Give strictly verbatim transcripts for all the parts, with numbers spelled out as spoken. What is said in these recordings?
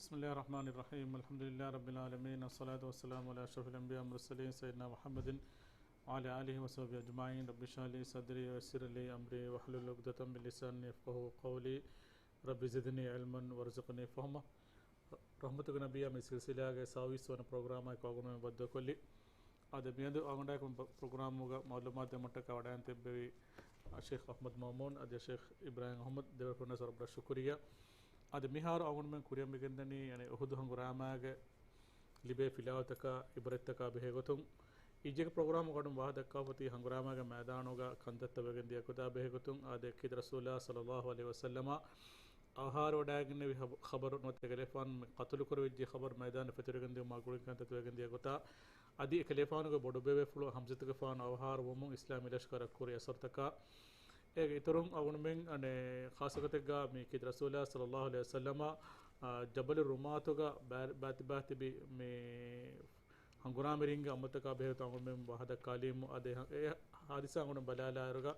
بسم الله الرحمن الرحيم. الحمد لله رب العالمين. الصلاة والسلام على أشرف الأنبياء والمرسلين سيدنا محمد وعلى آله وصحبه أجمعين. رب اشرح لي صدري ويسر لي أمري واحلل عقدة من لساني يفقهوا قولي. رب زدني علما وارزقني فهما. ރަޙްމަތުގެ ނަބިއްޔާ މި ސިލްސިލާގެ ސާވީސް ވަނަ ޕްރޮގްރާމާއެކު އަޅުގަނޑުމެން ބައްދަލުކޮށްލި. އާދެ، މިއަދު އަޅުގަނޑާއެކު ޕްރޮގްރާމުގަ މަޢުލޫމާތު ދެއްވުމަށްޓަކާ ވަޑައިން ތިއްބެވި ޝޭޚް އަޙްމަދު މައުމޫން އަދި ޝޭޚް އިބްރާހިމް އަޙްމަދު، ދެވަރު ފުރަނަސް ވަރަށް ބޮޑަށް ޝުކުރިއްޔާ. އާދެ، މިހާރު އަޅުގަނޑުމެން ކުރިއަށް މިގެންދަނީ، އަނެއް، އުޙުދު ހަނގުރާމާގެ ލިބޭ ފިލާވަތަކާ އިބްރަތްތަކާ ބެހޭގޮތުން، އިއްޔެގެ ޕްރޮގްރާމުގަ އަޅުގަނޑު ވާހަކަ ދައްކާފަ އޮތީ ހަނގުރާމާގެ މައިދާނުގަ ކަންތައްތައް ވެގެން ދިޔަ ގޮތާ ބެހޭގޮތުން، އާދެ، ކީރިތި ރަސޫލާ ޞައްލައްލާހު ޢަލައިހި ވަސައްލަމަ އަވަހާރަވަޑައިގެންނެވި ޚަބަ-، ޚަބަރު ނުވަތަ އެކަލޭފާނު މި ޤަތުލުކުރެވިއްޖެ ޚަބަރު މައިދާނަށް ފެތުރިގެން ދިޔުމާ ގުޅިގެން ކަންތައްތައް ވެގެން ދިޔަ ގޮތާ، އަދި އެކަލޭފާނުގެ ބޮޑުބޭބޭފުޅު ޙަމްޒަތުގެފާނު އަވަހާރަވުމުން އިސްލާމީ ލަޝްކަރަށް ކުރި އަސަރުތަކާ، އޭގެ އިތުރުން އަޅުގަނޑުމެން އަނެއް ޚާއްޞަ ގޮތެއްގަ މި ކީރިތި ރަސޫލާ ޞައްލައްލާހު ޢަލައިހި ވަސައްލަމަ، އާ، ޖަބަލު ރުމާތުގަ ބާ-، ބާތިބާތިބި މި ހަނގުރާމަވެރިންގެ އަމަލުތަކާ ބެހޭ ގޮތުން އަޅުގަނޑުމެން ވާހަކަ ދައްކާލީމު. އާދެ، އެ ޙާދިސާ އަޅުގަނޑު ބަލާލާއިރުގަ،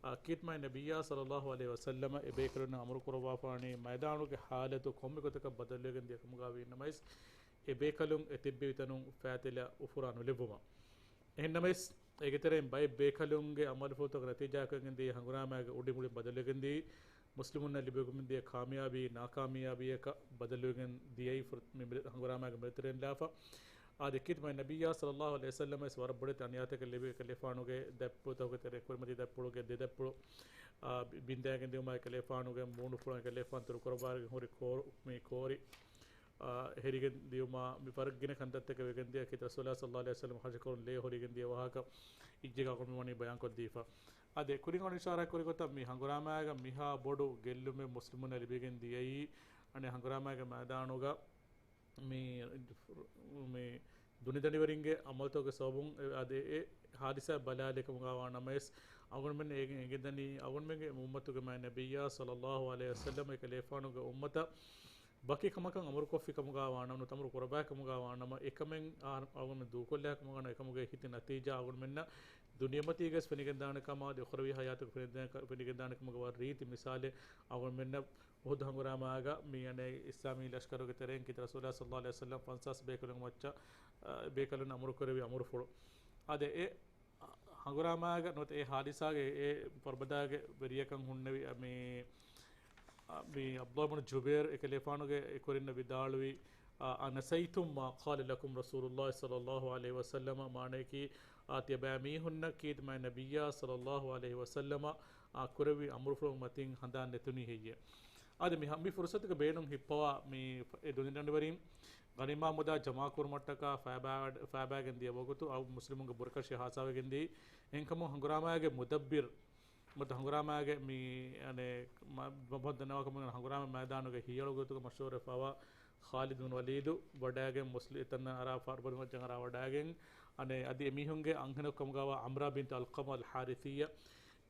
އާ، ކީރިތި މާތް ނަބިއްޔާ ޞައްލައްލާހު ޢަލައިހި ވަސައްލަމަ އެ ބޭކަލުންނަށް އަމުރު ކުރައްވާފާނީ މައިދާނުގެ ޙާލަތު ކޮންމެ ގޮތަކަށް ބަދަލުވެގެން ދިޔަ ކަމުގަ ވީނަމަވެސް، އެ ބޭކަލުން އެ ތިއްބެވި ތަނުން ފައިތިލަ އުފުރާ ނުލެއްވުމަށް. އެހެންނަމަވެސް، އޭގެ ތެރެއިން ބައެއް ބޭކަލުންގެ އަމަލުފުޅުތަކުގެ ނަތީޖާއަކަށް ވެގެންދިޔަ ހަނގުރާމާގެ އުޑިމުޅި ބަދަލުވެގެންދިޔަ، މުސްލިމުންނަށް ލިބިގެންދިޔަ ކާމިޔާބީ ނާކާމިޔާބީއަކަށް ބަދަލުވެގެން ދިޔައީ ފުރ-، މި މި-، ހަނގުރާމާގެ މެދުތެރެއިން ލާފަ. އާދެ، ކީރިތި މާތް ނަބިއްޔާ ޞައްލައްލާހު ޢަލައިހި ވަސައްލަމަ ވެސް ވަރަށް ބޮޑެތި އަނިޔާތަކެއް ލިބި އެކަލޭފާނުގެ ދަތްޕުޅުތަކުގެ ތެރެއިން، ކުރިމަތީ ދަތްޕުޅުގެ ދެ ދަތްޕުޅު، އާ، ބި-، ބިންދައިގެން ދިޔުމާ އެކަލޭފާނުގެ މޫނުފުޅުން އެކަލޭފާނު ތުރުކުރައްވާގެން ހުރި ކޯރު، މި ކޯރި، އާ، ހެރިގެން ދިޔުމާ މި ވަރަށް ގިނަ ކަންތައްތަކެއް ވެގެން ދިޔަ ކީރިތި ރަސޫލާ ޞައްލައްލާހު ޢަލައިހި ވަސައްލަމަ ހަށިކޮޅުން ލޭ ހުރިގެން ދިޔަ ވާހަކަ އިއްޔެގަ އަޅުގަނޑު ވަނީ ބަޔާންކޮށްދީފަ. އާދެ، ކުރިން އަޅުގަނޑު އިޝާރާތް ކުރި ގޮތަށް މި ހަނގުރާމާގަ މިހާ ބޮޑު ގެއްލުމެއް މުސްލިމުންނަށް ލިބިގެން ދިޔައީ، އަނެއް ހަނގުރާމާގެ މައިދާނުގަ މި، މި ދުނިދަނޑިވެރިންގެ އަމަލުތަކުގެ ސަބަބުން އެ، އާދެ، އެ ހާދިސާ ބަލާލި ކަމުގަ ވާނަމަވެސް، އަޅުގަނޑުމެން އޭގެ އެނގިދަނީ އަޅުގަނޑުމެންގެ އުއްމަތުގެ މާތް ނަބިއްޔާ ޞައްލައްލާހު ޢަލައިހި ވަސައްލަމަ އެކަލޭފާނުގެ އުއްމަތަށް ވަކި ކަމަކަށް އަމުރުކޮށްފި ކަމުގަ ވާނަމަ، ނުވަތަ އަމުރު ކުރައްވާ ކަމުގަ ވާނަމަ، އެކަމެއް އަޅުގަނޑުމެން ދޫކޮށްލާ ކަމުގަ ނުވަތަ އެކަމުގެ ހިތި ނަތީޖާ އަޅުގަނޑުމެންނަށް ދުނިޔެމަތީގަސް ފެނިގެންދާނެ ކަމާ، އަދި އުޚްރަވީ ހަޔާތުގަ ފެނިގެންދާނެ ކަމުގެ ވަރަށް ރީތި މިސާލެއް އަޅުގަނޑުމެންނަށް އުޙުދު ހަނގުރާމާގަ މި އަނެއް އިސްލާމީ ލަޝްކަރުގެ ތެރެއިން ކީރިތި ރަސޫލާ ޞައްލައްލާހު ޢަލައިހި ވަސައްލަމަ ފަންސާސް ބޭކަލުން މައްޗަށް، އަ، ބޭކަލުން އަމުރު ކުރެވި އަމުރުފުޅު. އާދެ، އެ ހަނގުރާމާގަ ނުވަތަ އެ ހާދިސާގެ އެ ފަރުބަދާގެ ވެރިޔަކަށް ހުންނެވި، އަ، މި، އަ، މި ޢަބްދުﷲ ބިން ޖުބައިރު އެކަލޭފާނުގެ އެކުވެރިންނަށް ވިދާޅުވި، އަ، أنسيتم ما قال لكم رسول الله صلى الله عليه وسلم؟ މާނަޔަކީ، އާ، ތިޔަބައިމީހުންނަށް ކީރިތި މާތް ނަބިއްޔާ ޞައްލައްލާހު ޢަލައިހި ވަސައްލަމަ، އާ، ކުރެއްވި އަމުރުފުޅު މަތިން ހަނދާން ނެތުނީ ހެއްޔޭ؟ އާދެ، މި ހަ-، މި ފުރުޞަތުގެ ބޭނުން ހިއްޕަވާ މި އެ ދުނިދަނޑިވެރިން ޣަނީމާ މުދާ ޖަމާކުރުމަށްޓަކާ ފައިބާ-، ފައިބާގެން ދިޔަ ވަގުތު އައު މުސްލިމުންގެ ބުރަކަށި ހާސާވެގެން ދިޔައީ. އެހެންކަމުން ހަނގުރާމާގެ މުދައްބިރު ނުވަތަ ހަނގުރާމާގެ މި، އަނެއް، މަ-، މަ-، މަ-، ދަންނަވާކަމުގެ ހަނގުރާމަ މައިދާނުގެ ހިޔަޅު ގޮތުގަ މަޝްހޫރުވެފަވާ ޚާލިދު ބިން ވަލީދު ވަޑައިގެން މުސްލި-، އެތަން އަރާ ފަރުބަދަ މައްޗަށް އަރާ ވަޑައިގެން، އަނެއް، އަދި އެމީހުންގެ އަންހެނަކު ކަމުގަވާ ޢަމްރާ ބިންތު ޢަލްޤަމާ އަލްޙާރިޘިއްޔާ،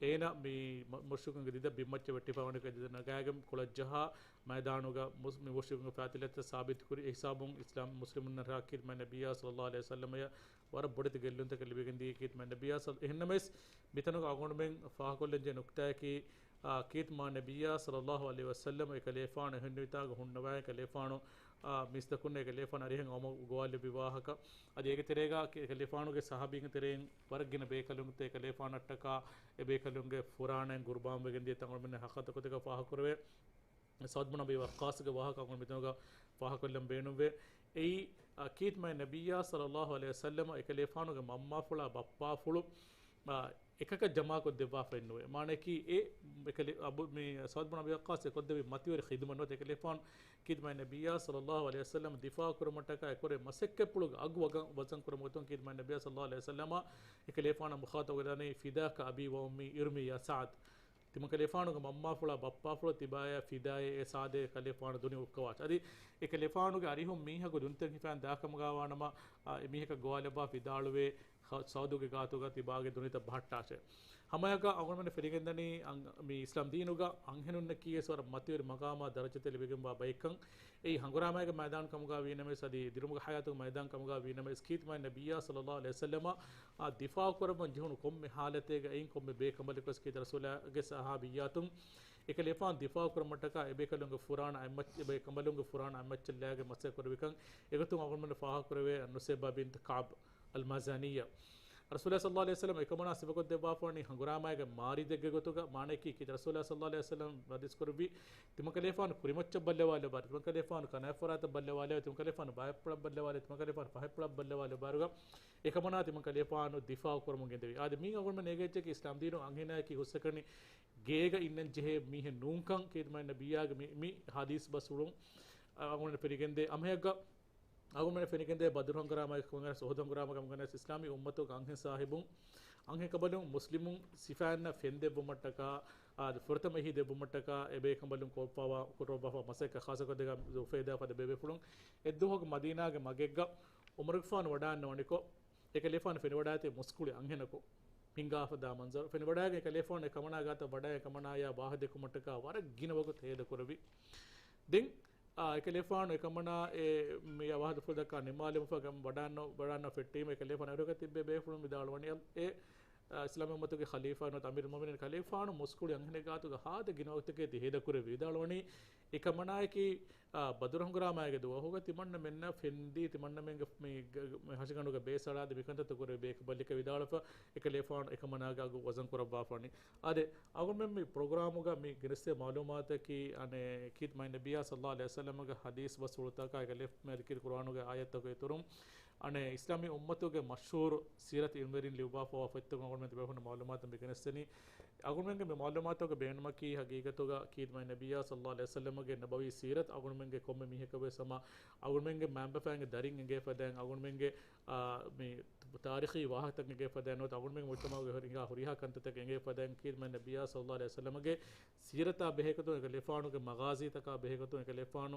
އޭނަ މި މު-، މުޝްރިކުންގެ ދިދަ ބިންމައްޗަށް ވެއްޓިފަ ވަނިކޮށް އެ ދިދަ ނަގާގެން ކުޅަށްޖަހާ މައިދާނުގަ މުސް-، މި މުޝްރިކުންގެ ފައިތިލަތައް ސާބިތުކުރި. އެހިސާބުން އިސްލާމް މުސްލިމުންނަށް ކީރިތި މާތް ނަބިއްޔާ ޞައްލައްލާހު ޢަލައިހި ވަސައްލަމަޔަށް ވަރަށް ބޮޑެތި ގެއްލުންތަކެއް ލިބިގެން ދިޔައީ ކީރިތި މާތް ނަބިއްޔާ ޞައްލަ-، އެހެންނަމަވެސް، މިތަނުގަ އަޅުގަނޑުމެން ފާހަގަކޮށްލަންޖެހޭ ނުކްތާއަކީ، އާ، ކީރިތި މާތް ނަބިއްޔާ ޞައްލައްލާހު ޢަލައިހި ވަސައްލަމަ އެކަލޭފާނު އެހެންނުވިތާގަ ހުންނަވާ އެކަލޭފާނު، އާ، މީސްތަކުންނަށް އެކަލޭފާނު އަރިހަށް އައުމަށް ގޮވާލެއްވި ވާހަކަ. އަދި އޭގެ ތެރޭގަ ކެ-، އެކަލޭފާނުގެ ޞަޙާބީންގެ ތެރެއިން ވަރަށް ގިނަ ބޭކަލުން ތި އެކަލޭފާނަށްޓަކާ އެ ބޭކަލުންގެ ފުރާނައިން ގުރުބާންވެގެން ދިޔަ ތަން އަޅުގަނޑުމެންނަށް ހަކަތަ ގޮތެއްގަ ފާހަގަކުރެވޭ. ސަޢުދު ބިން އަބީ ވައްޤާޞްގެ ވާހަކަ އަޅުގަނޑު މިތަނުގަ ފާހަގަކޮށްލަން ބޭނުންވޭ. އެއީ، އާ، ކީރިތި މާތް ނަބިއްޔާ ޞައްލައްލާހު ޢަލައިހި ވަސައްލަމަ އެކަލޭފާނުގެ މަންމާފުޅާ ބައްޕާފުޅު، އާ، އެކަކަށް ޖަމާކޮށްދެއްވާފައެއްނުވޭ. މާނައަކީ އެ އެކަލޭ-، އަބު-، މި ސަޢުދު ބިން އަބީ ވައްޤާޞް އެ ކޮށްދެއްވި މަތިވެރި ޚިދުމަތް ނުވަތަ އެކަލޭފާނު ކީރިތި މާތް ނަބިއްޔާ ޞައްލައްލާހު ޢަލައިހި ވަސައްލަމަ ދިފާޢު ކުރުމަށްޓަކާ އެކުރެވޭ މަސައްކަތްޕުޅުގެ އަގު ވަގަން ވަޒަން ކުރުމުގެ ގޮތުން ކީރިތި މާތް ނަބިއްޔާ ޞައްލައްލާހު ޢަލައިހި ވަސައްލަމަ އެކަލޭފާނަށް މުޚާޠަބު ކޮށްލަނީ، فداك أبي وأمي ارمي يا سعد. ތިމަން ކަލޭފާނުގެ މަންމާފުޅާ ބައްޕާފުޅު ތިބާޔާ ފިދާއޭ އޭ ސަޢުދޭ ކަލޭފާނު ދުނި އުކުކަވާށި. އަދި އެކަލޭފާނުގެ އަރިހުން މީހަކު ދުނިތައް ހިފައިން ދާކަމުގަ ވާނަމަ، އާ، އެމީހަކަށް ގޮވާލައްވާ ފިދާއަޅުވޭ ސަޢުދުގެ ގާތުގަ ތިބާގެ ދުނިތައް ބަހައްޓާށޭ. ހަމައެކަ އަޅުގަނޑުމެން ފެނިގެންދަނީ އަން-، މި އިސްލާމް ދީނުގަ އަންހެނުންނަކީ ވެސް ވަރަށް މަތިވެރި މަގާމާ ދަރަޖަތެއް ލިބިގެންވާ ބައެއްކަން. އެއީ ހަނގުރާމައިގެ މައިދާން ކަމުގަ ވީނަމަވެސް އަދި ދިރުމުގެ ހަޔާތުގެ މައިދާން ކަމުގަ ވީނަމަވެސް ކީރިތި މާތް ނަބިއްޔާ ޞައްލައްލާހު ޢަލައިހި ވަސައްލަމަށް، އާ، ދިފާޢު ކުރައްވަން ޖެހުނު ކޮންމެ ޙާލަތެއްގައި ކޮންމެ ބޭކަނބަލަކުވެސް ކީރިތި ރަސޫލާގެ ޞަޙާބިއްޔާތުން އެކަލޭފާނު ދިފާޢު ކުރުމަށްޓަކާ އެބޭކަލުންގެ ފުރާނަ އަތްމައްޗަށް، އެބޭކަނބަލުންގެ ފުރާނަ އަތްމައްޗަށް ލައިގެން މަސައްކަތް ކުރެވިކަން އެގޮތުން އަޅުގަނޑުމެން ފާހަގަކުރެވޭ ނުސައިބާ ބިންތު ކަޢުބް އަލްމާޒާނިއްޔާ. ރަސޫލާ ޞައްލައްލާހު ޢަލައިހި ވަސައްލަމަ އެކަމަނާ ސިފަކޮށްދެއްވާފަވަނީ ހަނގުރާމައިގެ މާރިދެއްގެ ގޮތުގަ. މާނައަކީ ކީރިތި ރަސޫލާ ޞައްލައްލާހު ޢަލައިހި ވަސައްލަމަ ޙަދީޘް ކުރެއްވި، ތިމަންކަލޭފާނު ކުރިމައްޗަށް ބައްލަވާލެވޭ، ތިމަންކަލޭފާނު ކަނާތްފުރާތަށް ބައްލަވާލެވޭ، ތިމަންކަލޭފާނު ބައެއްޕުޅަށް ބައްލަވާލެވޭ، ތިމަންކަލޭފާނު ފަހެއްޕުޅަށް ބައްލަވާލެވޭ ބާރުގަ އެކަމަނާ ތިމަންކަލޭފާނު ދިފާޢު ކުރަމުން ގެންދެވި. އާދެ، މީ އަޅުގަނޑުމެން ނޭނގޭ އެއްޗަކީ އިސްލާމް ދީނު އަންހެނާއަކީ ހުސްއެކަނި ގޭގަ އިންނަން ޖެހޭ މީހެއް ނޫންކަން ކީރިތި މާތް ނަބިއްޔާގެ މި، މި ޙަދީޘް ބަސްފުޅުން އަޅުގަނޑުމެން ފެނިގެންދޭ. އަންހެން އަޅުގަނޑުމެން ފެނިގެންދޭ ބަދުރު ހަނގުރާމައިގެ ކަމުގަ ވެސް، އުޙުދު ހަނގުރާމައިގެ ކަމުގަ ވެސް އިސްލާމީ އުއްމަތުގެ އަންހެން ސާހިބުން، އަންހެންކަނބަލުން މުސްލިމުން ސިފައިންނަށް ފެން ދެއްވުމަށްޓަކާ، އާ، ފުރަތަމަ އެހީ ދެއްވުމަށްޓަކާ އެބޭކަނބަލުން ކޮށްފަވާ، ކުރައްވާފަ މަސައްކަތް ޚާއްޞަކޮށް ދެގަ އުފެދާފަ ދެ ބޭބޭފުޅުން އެއްދުވަހަކު މަދީނާގެ މަގެއްގަ ޢުމަރުގެފާނު ވަޑާންނަވަނިކޮށް، އެކަލޭފާނު ފެނިވަޑާއިތީ މުސްކުޅި އަންހެނަކު ހިނގާފަ ދާ މަންޒަރު. ފެނިވަޑާގެން އެކަލޭފާނު އެކަމަނާ ގާތަށް ވަޑައި އެކަމަނާޔާ ވާހަކަ ދެއްކުމަށްޓަކާ ވަރަށް ގިނަ ވަގުތު ހޭދަކުރެއްވި. ދެން، އާ، އެކަލޭފާނު އެކަމަނާ އެ މި ވާހަކަ ދެއްކާ ނިމާލުމަށް ފަހު ވަޑާން، ވަޑާން ފެއްޓީމަ އެކަލޭފާނު އައިރުގަ ތިއްބެވި ބޭފުޅުން ވިދާޅުވަނީ އެ، އާ، އިސްލާމީ އުއްމަތުގެ ޚަލީފާ ނުވަތަ އަމީރުލް މުއުމިނީން ކަލޭފާނު މުސްކުޅި އަންހެނެއް ގާތުގަ ހާދަ ގިނަ ވަގުތެކޭ ތި ހޭދަކުރެއްވި. ވިދާޅުވަނީ އެކަމަނާއަކީ އާ، ބަދުރު ހަނގުރާމައިގެ ދުވަހުގަ ތިމަންނަމެންނަށް ފެންދީ، ތިމަންނަމެންގެ މި ގ-، މި ހަށިގަނޑުގަ ބޭސް އަޅާދެ މިކަންތައްތައް ކުރެވޭ ބޭކަނބަލަކަށް ވިދާޅުވެފަ، އެކަލޭފާނު އެކަމަނާގެ އަގު ވަޒަން ކުރައްވާފަވަނީ. އާދެ، އަޅުގަނޑުމެން މި ޕްރޮގްރާމުގަ މި ގެނެސްދޭ މަޢުލޫމާތަކީ، އަނެއް، ކީރިތި މާތް ނަބިއްޔާ ޞައްލައްލާހު ޢަލައިހި ވަސައްލަމަގެ ޙަދީޘް ބަސްފުޅުތަކާ އެކަލޭ-، މި ކީރިތި ޤުރުއާނުގެ އާޔަތްތަކުގެ އިތުރުން، އަނެއް، އިސްލާމީ އުއްމަތުގެ މަޝްހޫރު ސީރަތު ޢިލްމުވެރިން ލިޔުއްވާފަވާ ފޮތްތަކުން އަޅުގަނޑުމެން ތިބޭފުޅުންނަށް މަޢުލޫމާތު މި ގެނެސްދެނީ. އަޅުގަނޑުމެންގެ މި މަޢުލޫމާތުގެ ބޭނުމަކީ ހަގީގަތުގަ ކީރިތި މާތް ނަބިއްޔާ ޞައްލައްލާހު ޢަލައިހި ވަސައްލަމަގެ ނަބަވީ ސީރަތު އަޅުގަނޑުމެންގެ ކޮންމެ މީހަކަށް ވެސް ހަމަ އަޅުގަނޑުމެންގެ މައިންބަފައިންގެ ދަރިން އެނގޭ ފަދައިން، އަޅުގަނޑުމެންގެ، އާ، މި ތާރީޚީ ވާހަކަތައް އެނގޭ ފަދައިން ނުވަތަ އަޅުގަނޑުމެންގެ މުޖްތަމަޢުގެ ހުރިހާ، ހުރިހާ ކަންތައްތަކެއް އެނގޭ ފަދައިން ކީރިތި މާތް ނަބިއްޔާ ޞައްލައްލާހު ޢަލައިހި ވަސައްލަމަގެ ސީރަތާ ބެހޭގޮތުން އެކަލޭފާނުގެ މަޣާޒީތަކާ ބެހޭގޮތުން އެކަލޭފާނު،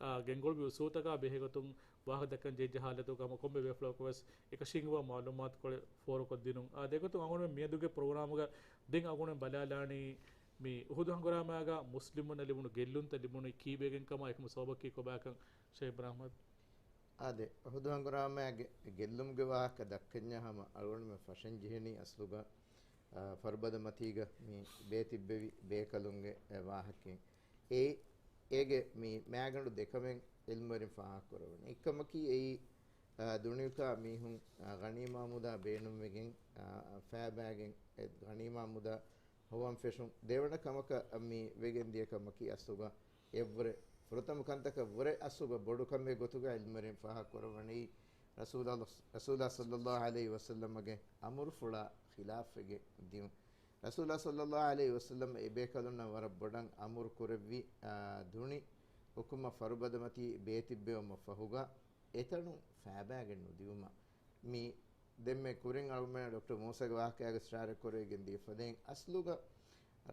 އާ، ގެންގުޅުއްވި އުސޫލުތަކާ ބެހޭގޮތުން ވާހަކަ ދައްކަން ޖެހިއްޖެ ހާލަތުގަ ހަމަ ކޮންމެ ބޭފުޅަކު ވެސް އެކަށީގެންވާ މަޢުލޫމާތުކޮޅެއް ފޯރުކޮށްދިނުން. އާ، އެގޮތުން އަޅުގަނޑުމެން މިއަދުގެ ޕްރޮގްރާމުގަ ދެން އަޅުގަނޑުމެން ބަލާލާނީ މި އުޙުދު ހަނގުރާމައިގަ މުސްލިމުންނަށް ލިބުނު ގެއްލުންތައް ލިބުނީ ކީއްވެގެން ކަމަށް އެކަމު ސަބަބަކީ ކޮބާކަން ޝޭޚް އިބްރާހިމް. އާދެ، އުޙުދު ހަނގުރާމައިގެ ގެއްލުމުގެ ވާހަކަ ދައްކަންޏާ ހަމަ އަޅުގަނޑުމެން ފަށަން ޖެހެނީ އަސްލުގަ، އާ، ފަރުބަދަ މަތީގަ މި ބޭތިއްބެވި ބޭކަލުންގެ ވާހަކައިން. އެ، އޭގެ މި މައިގަނޑު ދެކަމެއް ޢިލްމުވެރިން ފާހަގަކުރައްވަނީ. އެއްކަމަކީ އެއީ، އާ، ދުނިޔެއަކާ މީހުން، އާ، ޣަނީމާ މުދާ ބޭނުންވެގެން، އާ، ފައިބައިގެން އެ ޣަނީމާ މުދާ ހޮވަން ފެށުން. ދެވަނަ ކަމަކަށް މި ވެގެން ދިޔަ ކަމަކީ އަސްލުގަ އެއްވުރެ، ފުރަތަމަ ކަންތަކަށް ވުރެ އަސްލުގަ ބޮޑު ކަމެއް ގޮތުގަ ޢިލްމުވެރިން ފާހަގަކުރައްވަނީ ރަސޫލާ، ރަސޫލާ ޞައްލައްލާހު ޢަލައިހި ވަސައްލަމަގެ އަމުރުފުޅާ ޚިލާފްވެގެން ދިޔުން. ރަސޫލާ ޞައްލައްލާހު ޢަލައިހި ވަސައްލަމް އެބޭކަލުންނަށް ވަރަށް ބޮޑަށް އަމުރު ކުރެއްވި، އާ، ދުނި ހުކުމަށް ފަރުބަދަމަތީ ބޭތިއްބެވުމަށް ފަހުގަ އެތަނުން ފައިބައިގެން ނުދިއުމަށް. މި ދެންމެ ކުރިން އަޅުގަނޑުމެން ޑޮކްޓަރ މޫސާގެ ވާހަކައިގެ ސްޓާރޓްކުރެވިގެން ދިޔަ ފަދައިން އަސްލުގަ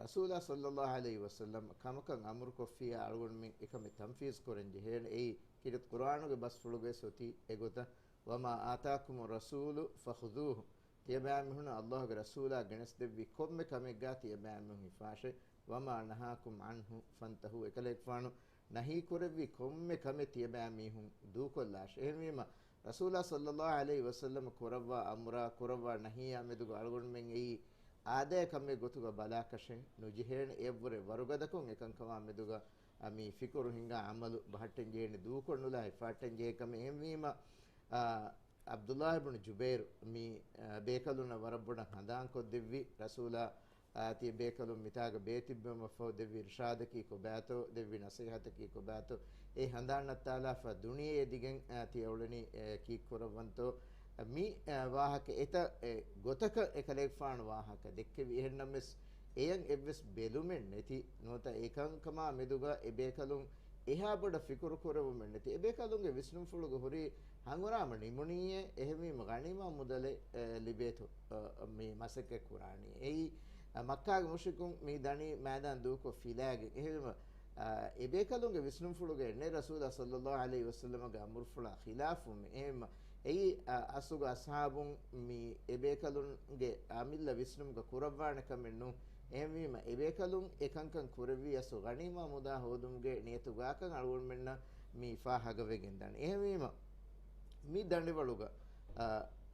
ރަސޫލާ ޞައްލައްލާހު ޢަލައިހި ވަސައްލަމް ކަމަކަށް އަމުރުކޮށްފިއްޔާ އަޅުގަނޑުމެން އެކަމެއް ތަންފީޒް ކުރަން ޖެހޭނެ. އެއީ ކީރިތި ޤުރުއާނުގެ ބަސްފުޅުގައި އޮތީ އެގޮތަށް، وما آتاكم الرسول فخذوه. ތިޔަބައިމީހުންނަށް ﷲގެ ރަސޫލާ ގެނެސްދެއްވި ކޮންމެ ކަމެއްގާ ތިޔަބައިމީހުން ހިފާށޭ. وما نهاكم عنه فانتهوا. އެކަލޭގެފާނު ނަހީ ކުރެއްވި ކޮންމެ ކަމެއް ތިޔަބައިމީހުން ދޫކޮށްލާށޭ. އެހެންވީމަ، ރަސޫލާ ޞައްލައްލާހު ޢަލައިހި ވަސައްލަމަ ކުރައްވާ އަމުރާ، ކުރައްވާ ނަހީއާ މެދުގަ އަޅުގަނޑުމެން އެއީ އާދައި ކަމެއް ގޮތުގަ ބަލާކަށެއް ނުޖެހޭނެ. އެއަށްވުރެ ވަރުގަދަކޮށް އެކަންކަމާ މެދުގަ، އަ، މި ފިކުރު ހިންގާ ޢަމަލު ބަހައްޓަން ޖެހޭނެ، ދޫކޮށް ނުލާ ހިފާއްޓަން ޖެހޭ ކަމެއް. އެހެންވީމަ، އަ، ޢަބްދުﷲ ބުނު ޖުބައިރު މި، އަ، ބޭކަލުންނަށް ވަރަށް ބޮޑަށް ހަނދާންކޮށްދެއްވި، ރަސޫލާ، އަ، ތިޔަ ބޭކަލުން މިތާގަ ބޭތިއްބެވުމަށްފަހު ދެއްވި އިރުޝާދަކީ ކޮބާތޯ، ދެއްވި ނަޞޭޙަތަކީ ކޮބާތޯ، އެ ހަނދާން ނައްތާލާފަ ދުނިޔެ ދިގެން، އަ، ތިޔަ އުޅެނީ، އެ، ކީއްކުރައްވަންތޯ، މި، އަ، ވާހަކަ އެތައް، އެ، ގޮތަކަށް އެކަލޭގެފާނު ވާހަކަ ދެއްކެވި. އެހެންނަމަވެސް، އެޔަށް އެއްވެސް ބެލުމެއް ނެތި ނުވަތަ އެކަންކަމާ މެދުގަ އެބޭކަލުން އެހާ ބޮޑަށް ފިކުރު ކުރެވުމެއް ނެތި. އެބޭކަލުންގެ ވިސްނުންފުޅުގަ ހުރީ ހަނގުރާމަ ނިމުނީއޭ، އެހެންވީމަ ޣަނީމާ މުދަލެއް، އެ، ލިބޭތޯ، އަ، މި މަސައްކަތް ކުރާނީ. އެއީ، އަ، މައްކާގެ މުޝްރިކުން މި ދަނީ މައިދާން ދޫކޮށް ފިލާގެން. އެހެންވީމަ، އަ، އެބޭކަލުންގެ ވިސްނުންފުޅުގަ އެންނެ ރަސޫލާ ޞައްލައްލާހު ޢަލައިހި ވަސައްލަމަގެ އަމުރުފުޅާ ޚިލާފުވުމެއް. އެހެންވީމަ، އެއީ، އަ، އަސްލުގަ އަޞްޙާބުން މި އެބޭކަލުންގެ އަމިއްލަ ވިސްނުމުގަ ކުރައްވާނެ ކަމެއް ނޫން. އެހެންވީމަ، އެބޭކަލުން އެކަންކަން ކުރެއްވީ އަސްލު ޣަނީމާ މުދާ ހޯދުމުގެ ނިޔަތުގާކަން އަޅުގަނޑުމެންނަށް މި ފާހަގަވެގެންދާނެ. އެހެންވީމަ، މި ދަނޑިވަޅުގަ، އަ،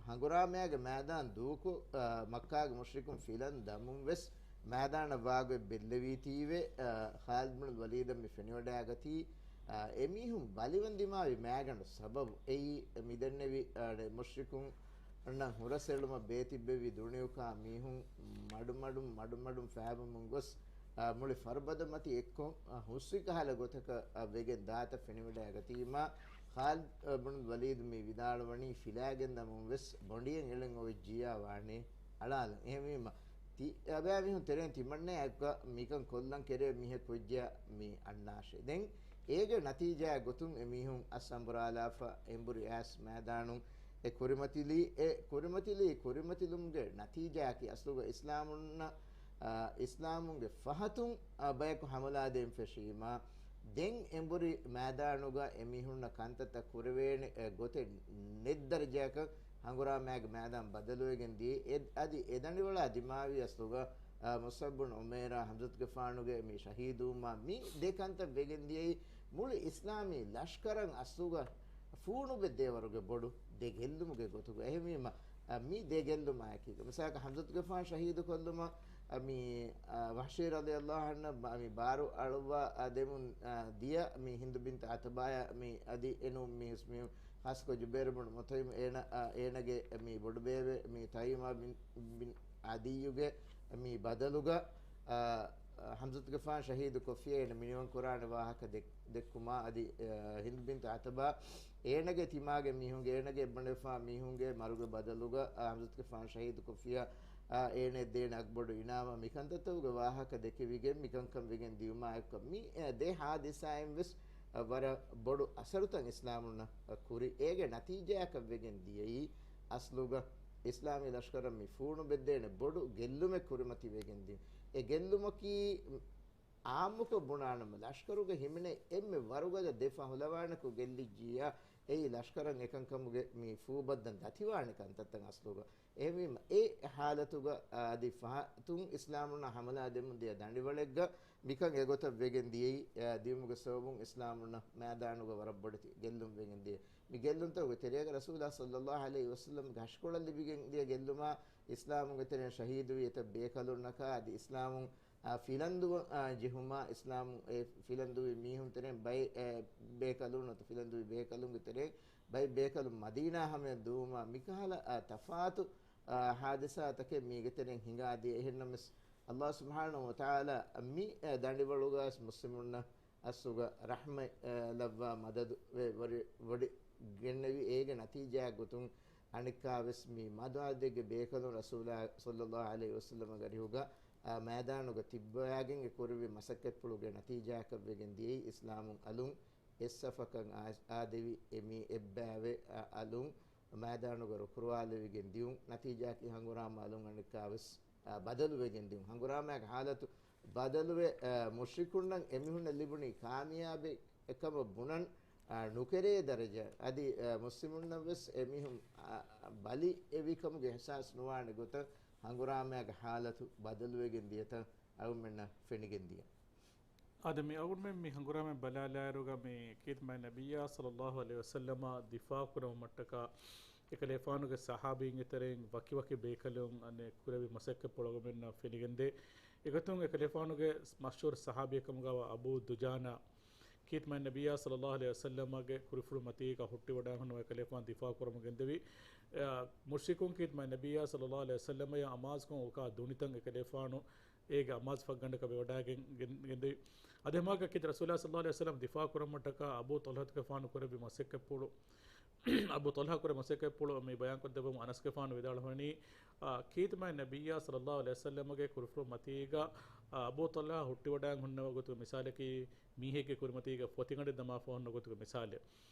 ހަނގުރާމައިގެ މައިދާން ދޫކޮށް، އަ، މައްކާގެ މުޝްރިކުން ފިލަން ދަމުން ވެސް މައިދާނަށް ވާގޮތް ބެއްލެވީތީވެ، އަ، ޚާލިދު ބިން ވަލީދަށް މި ފެނިވަޑައިގަތީ، އަ، އެމީހުން ބަލިވަން ދިމާވި މައިގަނޑު ސަބަބު އެއީ މިދެންނެވި، އަ، މުޝްރިކުންނަށް ހުރަސްއެޅުމަށް ބޭތިއްބެވި ދުނިޔުކާ މީހުން މަޑުމަޑުން، މަޑުމަޑުން ފައިބަމުން ގޮސް، އަ، މުޅި ފަރުބަދަ މަތި އެއްކޮށް، އަ، ހުސްވި ކަހަލަ ގޮތަކަށް، އަ، ވެގެން ދާތަ ފެނިވަޑައިގަތީމާ، ޚާލިދު، އަ، ބުނު ވަލީދު މި ވިދާޅުވަނީ ފިލާގެން ދަމުން ވެސް ބޮނޑިއެއް އެޅެން އޮވެއްޖިއްޔާ ވާނެ އަޅާލަން. އެހެންވީމަ، ތި-، އަބައިމީހުން ތެރެއިން ތިމަންނައަކަށް މިކަން ކޮށްލަން ކެރޭ މީހަކު ވެއްޖިއްޔާ މި އަންނާށޭ. ދެން އޭގެ ނަތީޖާއެއް ގޮތުން އެމީހުން އަސް އަނބުރާލާފަ އެނބުރި އައިސް މައިދާނުން އެ ކުރިމަތިލީ. އެ ކުރިމަތިލީ، ކުރިމަތިލުމުގެ ނަތީޖާއަކީ އަސްލުގަ އިސްލާމުންނަށް، އާ، އިސްލާމުންގެ ފަހަތުން، އާ، ބަޔަކު ހަމަލާދޭން ފެށީމާ، ދެން އެނބުރި މައިދާނުގަ އެމީހުންނަށް ކަންތައްތައް ކުރެވޭނެ، އެ، ގޮތެއް ނެތް ދަރަޖައަކަށް ހަނގުރާމައިގެ މައިދާން ބަދަލުވެގެން ދިޔަ. އެ-، އަދި އެ ދަނޑިވަޅާ ދިމާވީ އަސްލުގަ، އާ، މުޞްޢަބް ބުން ޢުމައިރާ ހަމްޒަތުގެފާނުގެ މި ޝަހީދުވުމާ މި ދެ ކަންތައް ވެގެން ދިޔައީ މުޅި އިސްލާމީ ލަޝްކަރަށް އަސްލުގަ ފޫނުބެއްދޭވަރުގެ ބޮޑު ދެ ގެއްލުމުގެ ގޮތުގަ. އެހެންވީމަ، އަ، މި ދެ ގެއްލުމާއެކީގަ، މިސާލަކަށް ހަމްޒަތުގެފާނު ޝަހީދު ކޮށްލުމަށް، އަ، މި، އަ، ވަޙްޝީ ރަޟިޔަﷲ ޢަންހަށް މަ-، މި ބާރު އަޅުއްވާ، އަ، ދެމުން، އަ، ދިޔަ މި ހިންދު ބިންތު ޢުތުބާޔާ މި އަދި އެނޫން މި ހުސް މީހުން، ޚާއްޞަކޮށް ޖުބައިރު ބުނު މުޠްޢިމް އޭނަ، އަ، އޭނަގެ މި ބޮޑުބޭބެ މި ތައިމާ ބިން، ބިން ޢަދިއްޔުގެ މި ބަދަލުގަ، އަ، އަ، ހަމްޒަތުގެފާން ޝަހީދު ކޮށްފިޔަ އޭނަ މިނިވަން ކުރާނެ ވާހަކަ ދެ-، ދެއްކުމާ އަދި، އަ، ހިންދު ބިންތު ޢުތުބާ އޭނަގެ ތިމާގެ މީހުންގެ އޭނަގެ އެއްބަނޑުވެފާ މީހުންގެ މަރުގެ ބަދަލުގަ، އަ، ހަމްޒަތުގެފާން ޝަހީދު ކޮށްފިޔަ، އަ، އޭނަ ދޭނެ އަގުބޮޑު އިނާމާ މިކަންތައްތަކުގެ ވާހަކަ ދެކެވިގެން މިކަންކަން ވެގެން ދިޔުމާ އެއްކޮށް މި، އެ، ދެ ހާދިސާއިން ވެސް، އަ، ވަރަށް ބޮޑު އަސަރުތައް އިސްލާމުންނަށް، އަ، ކުރި. އޭގެ ނަތީޖާއަކަށް ވެގެން ދިޔައީ އަސްލުގަ އިސްލާމީ ލަޝްކަރަށް މި ފޫނު ބެއްދޭނެ ބޮޑު ގެއްލުމެއް ކުރިމަތިވެގެން ދިން. އެ ގެއްލުމަކީ އާއްމުކޮށް ބުނާނަމަ، ލަޝްކަރުގަ ހިމެނޭ އެންމެ ވަރުގަދަ ދެ ފަހުލަވާނަކު ގެއްލިއްޖިއްޔާ، އެއީ ލަޝްކަރަށް އެކަންކަމުގެ މި ފޫބައްދަން ދަތިވާނެ ކަންތައްތައް އަސްލުގަ. އެހެންވީމަ، އެ ހާލަތުގަ، އަ، އަދި ފަހަތުން އިސްލާމުންނަށް ހަމަލާ ދެމުން ދިޔަ ދަނޑިވަޅެއްގަ މިކަން އެގޮތަށް ވެގެން ދިޔައީ، އަ، ދިޔުމުގެ ސަބަބުން އިސްލާމުންނަށް މައިދާނުގަ ވަރަށް ބޮޑެތި ގެއްލުން ވެގެން ދިޔަ. މި ގެއްލުންތަކުގެ ތެރޭގަ ރަސޫލާ ޞައްލައްލާހު ޢަލައިހި ވަސައްލަމްގެ ހަށިކޮޅަށް ލިބިގެން ދިޔަ ގެއްލުމާ، އިސްލާމުގެ ތެރެއިން ޝަހީދުވި އެތައް ބޭކަލުންނަކާ އަދި އިސްލާމުން، އާ، ފިލަންދުވަ-، އާ، ޖެހުމާ، އިސްލާމު އެ ފިލަންދުވި މީހުން ތެރެއިން ބައެއް، އެ، ބޭކަލުން ނުވަތަ ފިލަންދުވި ބޭކަލުންގެ ތެރެއިން ބައެއް ބޭކަލުން މަދީނާ ހަމަޔަށް ދުވުމާ، މިކަހަލަ، އާ، ތަފާތު، އާ، ހާދިސާތަކެއް މީގެ ތެރެއިން ހިނގާދިޔަ. އެހެންނަމަވެސް، ﷲ ސުބްޙާނަހޫ ވަތަޢާލާ މި، އެ، ދަނޑިވަޅުގަވެސް މުސްލިމުންނަށް އަސްލުގަ ރަޙްމަތް، އެ، ލައްވާ މަދަދު ވެ-، ވަރި-، ވޮޑި ގެންނެވި. އޭގެ ނަތީޖާއެއް ގޮތުން އަނެއްކާވެސް މި މަދު އަދަދެއްގެ ބޭކަލުން ރަސޫލާ ޞައްލައްލާހު ޢަލައިހި ވަސައްލަމަގެ އަރިހުގަ، އާ، މައިދާނުގަ ތިއްބަވާގެން އެ ކުރެއްވި މަސައްކަތްޕުޅުގެ ނަތީޖާއަކަށް ވެގެން ދިޔައީ އިސްލާމުން އަލުން އެއްސަފަކަށް އާ-، އާދެވި އެ މީ އެއްބައިވެ، އާ، އަލުން މައިދާނުގަ ރުކުރުވާލެވިގެން ދިޔުން. ނަތީޖާއަކީ ހަނގުރާމަ އަލުން އަނެއްކާވެސް، އާ، ބަދަލުވެގެން ދިޔުން. ހަނގުރާމައިގެ ހާލަތު ބަދަލުވެ، އަ، މުޝްރިކުންނަށް އެމީހުންނަށް ލިބުނީ ކާމިޔާބެއް އެކަމަށް ބުނަން، އަ، ނުކެރޭ ދަރަޖަ. އަދި، އަ، މުސްލިމުންނަށް ވެސް އެމީހުން، އަ، ބަލި އެވިކަމުގެ އިޙްސާސް ނުވާނެ ގޮތަށް ހަނގުރާމައިގެ ހާލަތު ބަދަލުވެގެން ދިޔަތަން އަޅުމެންނަށް ފެނިގެން ދިޔަ. އާދެ، މި އަޅުގަނޑުމެން މި ހަނގުރާމަ ބަލާލާއިރުގަ މި ކީރިތި މާތް ނަބިއްޔާ ޞައްލައްލާހު ޢަލައިހި ވަސައްލަމަ ދިފާޢު ކުރުމަށްޓަކާ އެކަލޭފާނުގެ ޞަޙާބީންގެ ތެރެއިން ވަކިވަކި ބޭކަލުން އަނެއް ކުރެއްވި މަސައްކަތްޕުޅު އަޅުގަނޑުމެންނަށް ފެނިގެންދޭ. އެގޮތުން އެކަލޭފާނުގެ މަޝްހޫރު ޞަޙާބީ ކަމުގަވާ އަބޫ ދުޖާނާ، ކީރިތި މާތް ނަބިއްޔާ ޞައްލައްލާހު ޢަލައިހި ވަސައްލަމަގެ ކުރިފުޅު މަތީގަ ހުއްޓިވަޑައި ހުންނަވަ އެކަލޭފާނު ދިފާޢު ކުރަމުން ގެންދެވި. އަ، މުޝްރިކުން ކީރިތި މާތް ނަބިއްޔާ ޞައްލައްލާހު ޢަލައިހި ވަސައްލަމަޔަށް އަމާޒުކޮށް އުކާ ދުނިތަން އެކަލޭފާނު އޭގެ އަމާޒު ފަށްގަނޑަކަށް ވެވަޑައިގެން ގެން-، ގެންދެވި. އަދި ހަމައަކަށް ކީރިތި ރަސޫލާ ޞައްލައްލާހު ޢަލައިހި ވަސައްލަމަ ދިފާޢު ކުރަމަށްޓަކާ އަބޫ ޠަލްޙަތުގެފާނު ކުރެއްވި މަސައްކަތްޕުޅު، އަބޫ ޠަލްޙާ ކުރެއްވި މަސައްކަތްޕުޅު މި ބަޔާންކޮށްދެއްވަމުން އަނަސްގެފާނު ވިދާޅުވަނީ، އާ، ކީރިތި މާތް ނަބިއްޔާ ޞައްލައްލާހު ޢަލައިހި ވަސައްލަމަގެ ކުރިފުޅު މަތީގަ، އާ، އަބޫ ޠަލްޙާ ހުއްޓިވަޑައިގެން ހުންނަވަ ގޮތުގެ މިސާލަކީ، މީހެއްގެ ކުރިމަތީގަ ފޮތިގަނޑެއް ދަމާފަ ހުންނަ ގޮތުގެ މިސާލެއް.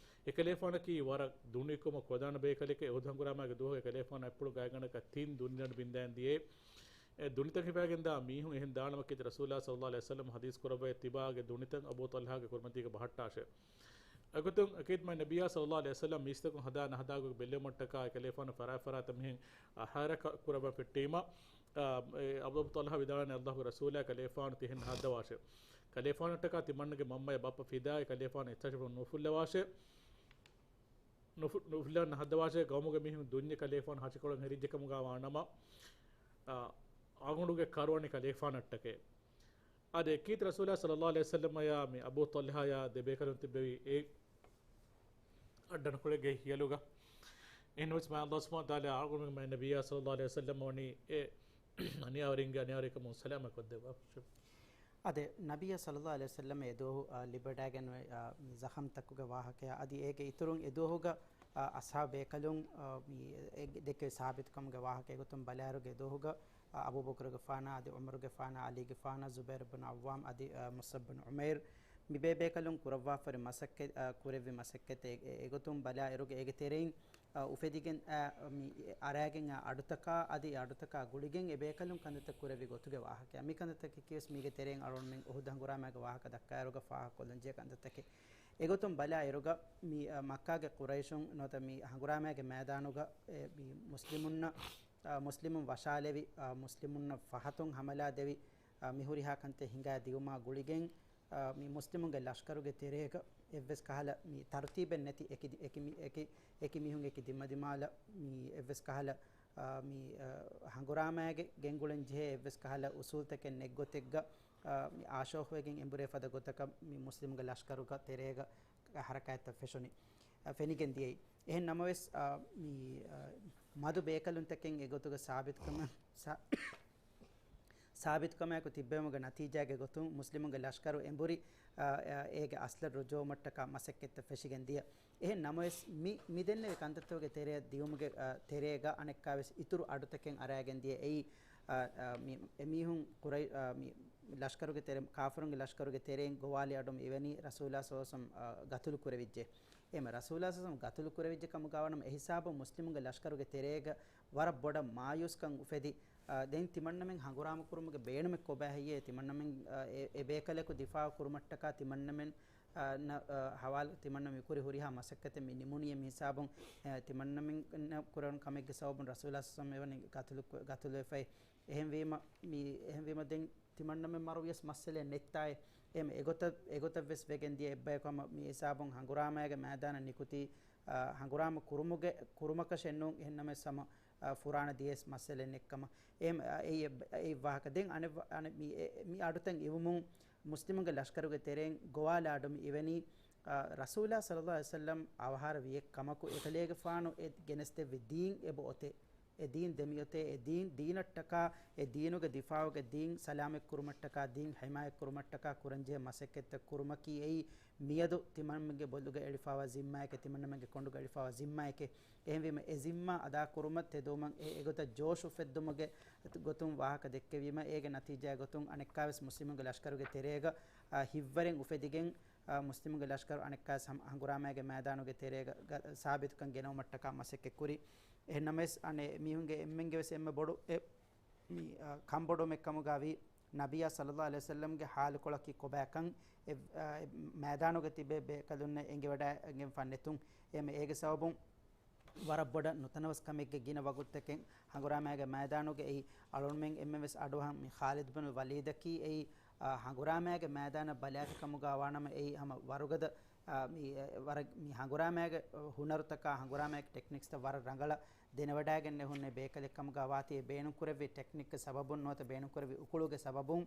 އެކަލޭފާނަކީ ވަރަށް ދުނިކޮށް ކޮށްދާނަ ބޭކަލެކޭ. އުޙުދު ހަނގުރާމާގެ ދުވަހު އެކަލޭފާނާ އެއްޕުޅު ގާތްގަނޑަކަށް ތިން ދުނިތަން ބިންދައިން ދިޔައީ. އެ ދުނިތަން ހިފައިގެންދާ މީހުން އެހެން ދާނަމަ ކީރިތި ރަސޫލާ ޞައްލައްލާހު ޢަލައިހި ވަސައްލަމަ ޙަދީޘް ކުރައްވައި ތިބާގެ ދުނިތަން އަބޫ ޠަލްޙާގެ ކުރިމަތީގަ ބަހައްޓާށޭ. އެގޮތުން އެކީދު މާތް ނަބިއްޔާ ޞައްލައްލާހު ޢަލައިހި ވަސައްލަމް މީސްތަކުން ހަދާ ނަހަދާގޮތް ބެއްލެވުމަށްޓަކާ އެކަލޭފާނު ފަރާތް ފަރާތަށް މިހެން އަ، ހައިރާ ކުރައްވަން ފެއްޓީމަ، އަ، އެ އަބޫ ޠަލްޙާ ވިދާޅުވަނީ ﷲ ގެ ރަސޫލާ ކަލޭފާނު ތިހެން ނަހައްދަވާށޭ. ކަލޭފާނަށްޓަކާ ތިމަންނަގެ މަންމަޔަށް ބައްޕަ ފިދާއި ކަލޭފާނު އެއްޗަށެއް ނުފުއްލަވާށޭ. ނުފު-، ނުފުއްލަ ނަހައްދަވާށޭ. ގައުމުގެ މީހުން ދުންޏެ ކަލޭފާނު ހަށިކޮޅުން ހެރިއްޖެ ކަމުގާ ވާނަމަ، އަ، އަގުނޑުގެ ކަރު ވަނީ ކަލޭފާނަށްޓަކައޭ. އާދެ، އެކީ ރަސޫލާ ޞައްލައްލާހު ޢަލައިހި ވަސައްލަމަޔާ މި އަބޫ ޠަލްޙާޔާ ދެބޭކަލުން ތިއްބެވި އެ އައްޑަނަކުޅެއްގެ ހިޔަލުގަ. އެހެންވެސް މާތް ﷲ ސުބްޙާނަހޫ ވަތަޢާލާ އަޅުގަނޑުމެން މާތް ނަބިއްޔާ ޞައްލައްލާހު ޢަލައިހި ވަސައްލަމަ ވަނީ އެ އަނިޔާވެރިންގެ އަނިޔާވެރިކަމުން ސަލާމަތް ކޮށްދެއްވާށޭ. އާދެ، ނަބިއްޔާ ޞައްލައްލާހު ޢަލައިހި ވަސައްލަމަ އެ ދުވަހު، އާ، ލިބިވަޑައިގެން، އާ، މި ޒަޚަމްތަކުގެ ވާހަކަޔާ އަދި އޭގެ އިތުރުން އެ ދުވަހުގަ، އާ، އަޞްޙާބު ބޭކަލުން، އާ، މި އެ ދެއްކެވި ސާބިތުކަމުގެ ވާހަކަ އެގޮތުން ބަލާއިރުގަ އެ ދުވަހުގަ އަ، އަބޫބަކުރުގެފާނާ އަދި ޢުމަރުގެފާނާ ޢަލީގެފާނާ ޒުބައިރު ބުން ޢައްވާމް އަދި، އަ، މުޞްޢަބް ބުން ޢުމައިރު މި ބޭބޭކަލުން ކުރައްވާފައި މަސައްކަތް، އަ، ކުރެއްވި މަސައްކަތެއް އެ-، އެގޮތުން ބަލާއިރުގަ އޭގެ ތެރެއިން، އަ، އުފެދިގެން، އަ، މި އަރާގެން އާ އަޑުތަކާ އަދި އެ އަޑުތަކާ ގުޅިގެން އެ ބޭކަލުން ކަންތައްތައް ކުރެއްވި ގޮތުގެ ވާހަކަ. މި ކަންތައްތަކަކީވެސް މީގެ ތެރެއިން އަޅުގަނޑުމެން އުޙުދު ހަނގުރާމައިގެ ވާހަކަ ދައްކާއިރުގަ ފާހަގަކޮށްލަންޖެހޭ ކަންތައްތަކެއް. އެގޮތުން ބަލާއިރުގަ މި، އަ، މައްކާގެ ޤުރައިޝުން ނުވަތަ މި ހަނގުރާމައިގެ މައިދާނުގަ އެ މި މުސްލިމުންނަށް އާ، މުސްލިމުން ވަށާލެވި، އާ، މުސްލިމުންނަށް ފަހަތުން ހަމަލާ ދެވި، އާ، މި ހުރިހާ ކަންތައް ހިނގާ ދިއުމާ ގުޅިގެން، އާ، މި މުސްލިމުންގެ ލަޝްކަރުގެ ތެރޭގަ އެއްވެސް ކަހަލަ މި ތަރުތީބެއް ނެތި އެކި، އެކި، އެކި، އެކި މީހުން އެކި ދިމަދިމާލަށް މި އެއްވެސް ކަހަލަ، އާ، މި، އާ، ހަނގުރާމައިގެ ގެންގުޅެން ޖެހޭ އެއްވެސް ކަހަލަ އުސޫލްތަކެއް ނެތްގޮތެއްގަ، އާ، މި އާޝޯހުވެގެން އެނބުރޭ ފަދަ ގޮތަކަށް މި މުސްލިމުންގެ ލަޝްކަރުގަ ތެރޭގަ ހަރަކާތްތައް ފެށުނީ، އަ، ފެނިގެން ދިޔައީ. އެހެން ނަމަވެސް، އަ، މި، އަ، މަދު ބޭކަލުންތަކެއް އެގޮތުގަ ސާބިތުކަމަށް، ސާ-، ސާބިތުކަމާއެކު ތިއްބެވުމުގެ ނަތީޖާގެ ގޮތުން މުސްލިމުންގެ ލަޝްކަރު އެނބުރި، އަ، އަ، އޭގެ އަސްލަށް ރުޖޫޢަވުމަށްޓަކާ މަސައްކަތްތައް ފެށިގެން ދިޔަ. އެހެން ނަމަވެސް، މި، މި ދެންނެވި ކަންތައްތަކުގެ ތެރެއަށް ދިޔުމުގެ، އަ، ތެރޭގަ އަނެއްކާވެސް އިތުރު އަޑުތަކެއް އަރާގެން ދިޔަ. އެއީ، އަ، އަ، މި، އެމީހުން ޤުރައި-، އަ، މި، ލަޝްކަރުގެ ތެރެ-، ކާފަރުންގެ ލަޝްކަރުގެ ތެރެއިން ގޮވާލި އަޑުން އިވެނީ ރަސޫލާ ޞައްލައްލާހު ޢަލައިހި ވަސައްލަމަ، އަ، ގަތުލު ކުރެވިއްޖެ. އެހެން ރަސޫލާ ޞައްލައްލާހު ޢަލައިހި ވަސައްލަމަ ގަތުލު ކުރެވިއްޖެ ކަމުގަ ވަނަމަ އެހިސާބުން މުސްލިމުންގެ ލަޝްކަރުގެ ތެރޭގަ ވަރަށް ބޮޑަށް މާޔޫސްކަން އުފެދި، އަ، ދެން ތިމަންނަމެން ހަނގުރާމަ ކުރުމުގެ ބޭނުމެއް ކޮބާ ހެއްޔޭ؟ ތިމަންނަމެން، އަ، އެ، އެ ބޭކަލަކު ދިފާޢު ކުރުމަށްޓަކާ ތިމަންނަމެން، އަ، ނަ-، އަ، ހަވާލު ތިމަންނަމެން ކުރި ހުރިހާ މަސައްކަތެއް މި ނިމުނީ މި ހިސާބުން، އަ، ތިމަންނަމެން ކުރަން ކަމެއްގެ ސަބަބުން ރަސޫލާ ޞައްލައްލާހު ޢަލައިހި ވަސައްލަމަ އެވަނީ ގަތުލު ކު-، ގަތުލުވެފައި. އެހެންވީމަ، މި، އެހެންވީމަ ދެން ތިމަންނަމެން މަރުވިޔަސް މައްސަލައެއް ނެތްތާއޭ. އެހެން އެގޮތަށް، އެގޮތަށް ވެސް ވެގެން ދިޔަ އެއްބަޔަކު ހަމަ މި ހިސާބުން ހަނގުރާމައިގެ މައިދާނަށް ނިކުތީ، އާ، ހަނގުރާމަ ކުރުމުގެ، ކުރުމަކަށެއް ނޫން، އެހެން ނަމަވެސް ހަމަ، އާ، ފުރާނަ ދިޔަސް މައްސަލައެއް ނެތްކަމަށް. އެހެން، އާ، އެއީ އެއް، އެއީ ވާހަކަ. ދެން އަނެއް ވަ-، އަނެއް މި، އެ، މި އަޑުތައް އިވުމުން މުސްލިމުންގެ ލަޝްކަރުގެ ތެރެއިން ގޮވާލާ އަޑު މި އިވެނީ، އާ، ރަސޫލާ ޞައްލައްލާހު ޢަލައިހި ވަސައްލަމަ އަވަހާރަވި އެއްކަމަކު އެކަލޭގެފާނު އެ ގެނެސްދެއްވި ދީން އެބައޮތޭ. އެ ދީން ދެމިއޮތޭ، އެ ދީން ދީނަށްޓަކާ، އެ ދީނުގެ ދިފާޢުގެ ދީން ސަލާމަތްކުރުމަށްޓަކާ، ދީން ހިމާޔަތްކުރުމަށްޓަކާ ކުރަންޖެހޭ މަސައްކަތްތައް ކުރުމަކީ އެއީ މިއަދު ތިމަންމެންގެ ބޮލުގަ އެޅިފާވާ ޒިންމާއެކޭ، ތިމަންނަމެންގެ ކޮނޑުގަ އެޅިފާވާ ޒިންމާއެކޭ. އެހެންވީމަ އެ ޒިންމާ އަދާކުރުމަށް ތެދުވުމަށް އެ، އެގޮތަށް ޖޯޝް އުފެއްދުމުގެ ގޮތުން ވާހަކަ ދެއްކެވީމަ، އޭގެ ނަތީޖާ ގޮތުން އަނެއްކާވެސް މުސްލިމުންގެ ލަޝްކަރުގެ ތެރޭގަ، އާ، ހިތްވަރެއް އުފެދިގެން، އާ، މުސްލިމުންގެ ލަޝްކަރު އަނެއްކާވެސް ހަމަ ހަނގުރާމައިގެ މައިދާނުގެ ތެރޭގަ، ގަ-، ސާބިތުކަން ގެނައުމަށްޓަކާ މަސައްކަތް ކުރި. އެހެން ނަމަވެސް، އަނެއް މީހުންގެ އެންމެންގެވެސް އެންމެ ބޮޑު އެ، މި، އާ، ކަންބޮޑުވުމެއް ކަމުގައި ނަބިއްޔާ ޞައްލައްލާހު ޢަލައިހި ވަސައްލަމްގެ ޙާލުކޮޅަކީ ކޮބާކަން އެ، އާ، އެ މައިދާނުގަ ތިބޭ ބޭކަލުންނަށް އެނގިވަޑައިގެންފަ ނެތުން. އެ، އޭގެ ސަބަބުން ވަރަށް ބޮޑަށް ނުތަނަވަސް ކަމެއްގެ ގިނަ ވަގުތުތަކެއް ހަނގުރާމައިގެ މައިދާނުގައި އަޅުގަނޑުމެން އެންމެންވެސް އަޑުއަހަން މި ޚާލިދު ބިން ވަލީދަކީ އެއީ، އާ، ހަނގުރާމައިގެ މައިދާނަށް ބަލާތި ކަމުގަ ވާނަމަ އެއީ ހަމަ ވަރުގަދަ، އާ، މި، އެ، ވަރަށް މި ހަނގުރާމައިގެ ހުނަރުތަކާ ހަނގުރާމައިގެ ޓެކްނިކްސްތައް ވަރަށް ރަނގަޅަށް ދެނެވަޑައިގެންނެ ހުންނެ ބޭކަލެއް ކަމުގަ ވާތީ އެ ބޭނުންކުރެއްވި ޓެކްނިކްގެ ސަބަބުން ނުވަތަ ބޭނުންކުރެއްވި އުކުޅުގެ ސަބަބުން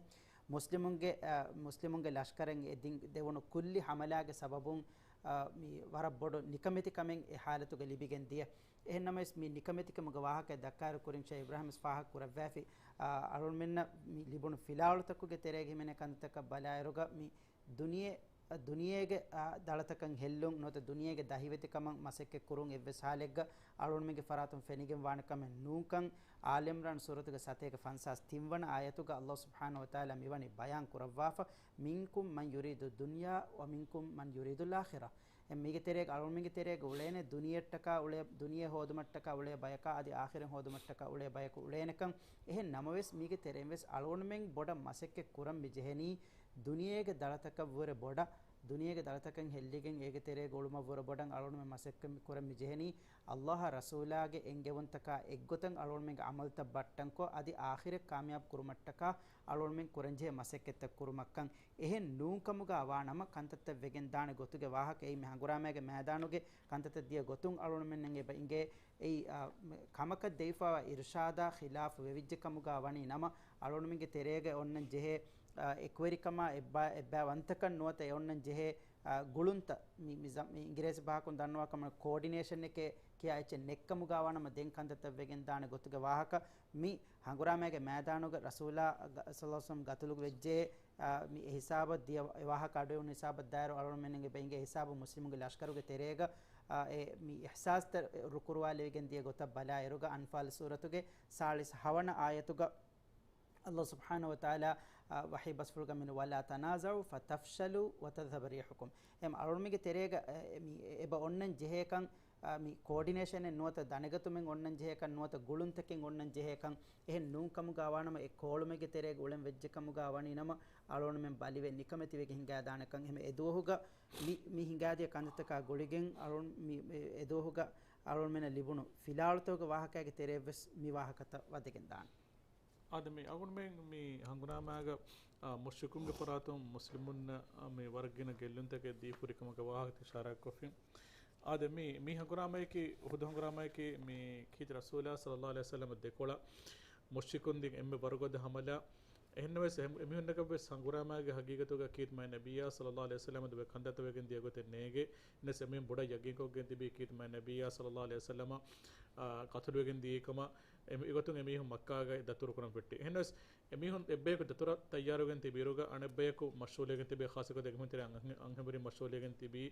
މުސްލިމުންގެ، އާ، މުސްލިމުންގެ ލަޝްކަރެއް އެ ދިން-، ދެވުނު ކުއްލި ހަމަލާގެ ސަބަބުން އާ، މި ވަރަށް ބޮޑު ނިކަމެތިކަމެއް އެ ހާލަތުގަ ލިބިގެން ދިޔަ. އެހެން ނަމަވެސް، މި ނިކަމެތިކަމުގެ ވާހަކަ ދައްކާއިރު ކުރިން ޝޭޚް އިބްރާހިމް ވެސް ފާހަގަ ކުރައްވާފި، އާ، އަޅުގަނޑުމެންނަށް މި ލިބުނު ފިލާވަޅުތަކުގެ ތެރޭގަ ހިމެނޭ ކަންތައްތަކަށް ބަލާއިރުގަ، މި ދުނިޔެ-، އަ، ދުނިޔޭގެ، އާ، ދަޅަތަކަށް ހެއްލުން ނުވަތަ ދުނިޔޭގެ ދަހިވެތިކަމަށް މަސައްކަތް ކުރުން އެއްވެސް ހާލެއްގަ އަޅުގަނޑުމެންގެ ފަރާތުން ފެނިގެން ވާނެ ކަމެއް ނޫންކަން، އާލި ޢިމްރާން ސޫރަތުގެ ސަތޭކަ ފަންސާސް ތިންވަނަ އާޔަތުގަ ﷲ ސުބްޙާނަހޫ ވަތަޢާލާ މިވަނީ ބަޔާން ކުރައްވާފަ، "މިންކުމް މަން ޔުރީދު ދުންޔާ ވަ މިންކުމް މަން ޔުރީދުލް އާޚިރާ." އެ މީގެ ތެރޭގަ އަޅުގަނޑުމެންގެ ތެރޭގަ އުޅޭނެ ދުނިޔެއަށްޓަކާ އުޅޭ، ދުނިޔެ ހޯދުމަށްޓަކާ އުޅޭ ބަޔަކާ އަދި އާޚިރަތް ހޯދުމަށްޓަކާ އުޅޭ ބަޔަކު އުޅޭނެކަން. އެހެން ނަމަވެސް، މީގެ ތެރެއިން ވެސް އަޅުގަނޑުމެން ބޮޑަށް މަސައްކަތް ކުރަން މި ޖެހެނީ ދުނިޔޭގެ ދަޅަތަކަށްވުރެ ބޮޑަށް ދުނިޔޭގެ ދަޅަތަކަށް ހެއްލިގެން އޭގެ ތެރޭގަ އުޅުމަށްވުރެ ބޮޑަށް އަޅުގަނޑުމެން މަސައްކަތް ކުރަން މި ޖެހެނީ، އައްލާހާ ރަސޫލާގެ އެންގެވުންތަކާ އެއްގޮތަށް އަޅުގަނޑުމެންގެ އަމަލުތައް ބައްޓަންކޮށް، އަދި އާޚިރަތް ކާމިޔާބު ކުރުމަށްޓަކާ އަޅުގަނޑުމެން ކުރަންޖެހޭ މަސައްކަތްތައް ކުރުމަށްކަން. އެހެން ނޫންކަމުގަ ވާނަމަ، ކަންތައްތައް ވެގެންދާނެ ގޮތުގެ ވާހަކަ އެއީ މި ހަނގުރާމައިގެ މައިދާނުގެ ކަންތައްތައް ދިޔަ ގޮތުން އަޅުގަނޑުމެންނަށް އެބަ އިނގޭ. އެއީ، އާ، މެ-، ކަމަކަށް ދެވިފައިވާ އިރުޝާދާ ޚިލާފު ވެވިއްޖެ ކަމުގަ ވަނީ ނަމަ، އަޅުގަނޑުމެންގެ ތެރޭގަ އޮންނަން ޖެހޭ، އާ، އެކުވެރިކަމާ އެއްބާ-، އެއްބައިވަންތަކަން ނުވަތަ އެ އޮންނަން ޖެހޭ، އާ، ގުޅުންތައް މި-، މި-، މި އިނގިރޭސި ބަހަކުން ދަންނަވާ ކަމަށް ކޯޑިނޭޝަން އެކޭ ކިޔާ އެއްޗެއް ނެއްކަމުގަ ވާނަމަ ދެން ކަންތައްތައް ވެގެން ދާނެ ގޮތުގެ ވާހަކަ މި ހަނގުރާމައިގެ މައިދާނުގަ ރަސޫލާ ގަ-، ސައްލަﷲު ޢަލައިހި ވަސައްލަމް ގަތުލު ވެއްޖެ، އާ، މި އެ ހިސާބަށް ދިޔަ ވާހަކަ އަޑުއެހުނު ހިސާބަށް ދާއިރު އަޅުގަނޑުމެންނަށް އެބަ އިނގޭ ހިސާބު މުސްލިމުންގެ ލަޝްކަރުގެ ތެރޭގަ، އާ، އެ މި އިޙްސާސްތައް ރުކުރުވާލެވިގެން ދިޔަ ގޮތަށް ބަލާއިރުގަ އަންފާލު ސޫރަތުގެ ސާޅީސް ހަވަނަ އާޔަތުގަ އައްލާހު ސުބްޙާނަހު ވަތަޢާލާ، އާ، ވަޙީ ބަސްފުޅުގަ މިނު، "وَلَا تَنَازَعُوا فَتَفْشَلُوا وَتَذْهَبَ رِيحُكُمْ." އެމް އަޅުގަނޑުމެންގެ ތެރޭގަ، އެ، މި އެބަ އޮންނަން ޖެހޭކަން، އާ، މި ކޯޑިނޭޝަނެއް ނުވަތަ ދަނެގަތުމެއް އޮންނަން ޖެހޭކަން ނުވަތަ ގުޅުންތަކެއް އޮންނަން ޖެހޭކަން އެހެން ނޫން ކަމުގަ ވާނަމަ އެ ކޯޅުމެއްގެ ތެރޭގަ އުޅެން ވެއްޖެ ކަމުގަ ވަނީ ނަމަ އަޅުގަނޑުމެން ބަލިވެ ނިކަމެތިވެގެ ހިނގާދާނެކަން. އެހެން އެ ދުވަހުގަ މި، މި ހިނގާދިޔަ ކަންތައްތަކާ ގުޅިގެން އަޅުން މި، މި އެ ދުވަހުގަ އަޅުންމެންނަށް ލިބުނު ފިލާވަޅުތަކުގެ ވާހަކައިގެ ތެރެއަށްވެސް މި ވާހަކަތައް ވަދެގެން ދާނެ. އާދެ، މި އަޅުގަނޑުމެން މި ހަނގުރާމައިގަ، އާ، މުޝްރިކުންގެ ފަރާތުން މުސްލިމުންނަށް، އާ، މި ވަރަށް ގިނަ ގެއްލުންތަކެއް ދީފުރި ކަމުގެ ވާހަކަ އިޝާރާތްކޮށްފިން. އާދެ، މި، މި ހަނގުރާމައަކީ، އުޙުދު ހަނގުރާމައަކީ، މި ކީރިތި ރަސޫލާ ޞައްލަﷲު ޢަލައިހި ވަސައްލަމަ ދެކޮޅަށް މުޝްރިކުން ދިން އެންމެ ވަރުގަދަ ހަމަލާ. އެހެންނަމަވެސް، އެ، އެމީހުންނަކަށްވެސް ހަނގުރާމައިގެ ހަގީގަތުގަ ކީރިތި މާތް ނަބިއްޔާ ޞައްލަﷲު ޢަލައިހި ވަސައްލަމަ ދެ ކަންތައްތައް ވެގެން ދިޔަ ގޮތެއް ނޭނގެ. އެހެނަސް އެމީހުން ބޮޑަށް ޔަގީންކޮށްގެން ތިބީ ކީރިތި މާތް ނަބިއްޔާ ޞައްލަﷲު ޢަލައިހި ވަސައްލަމަ، އާ، ޤަތުލުވެގެން ދިޔައީ ކަމަށް. އެ، އެގޮތުން އެމީހުން މައްކާގައި ދަތުރުކުރަން ފެއްޓި. އެހެނަސް އެމީހުން އެއްބަޔަކު ދަތުރަށް ތައްޔާރުވެގެން ތިބިއިރުގަ އަނެއްބަޔަކު މަޝްޣޫލުވެގެން ތިބޭ، ޚާއްޞަކޮށް ދެން އެމީހުން ތެރެ އަންހެ-، އަންހެންވެރިން މަޝްޣޫލުވެގެން ތިބީ،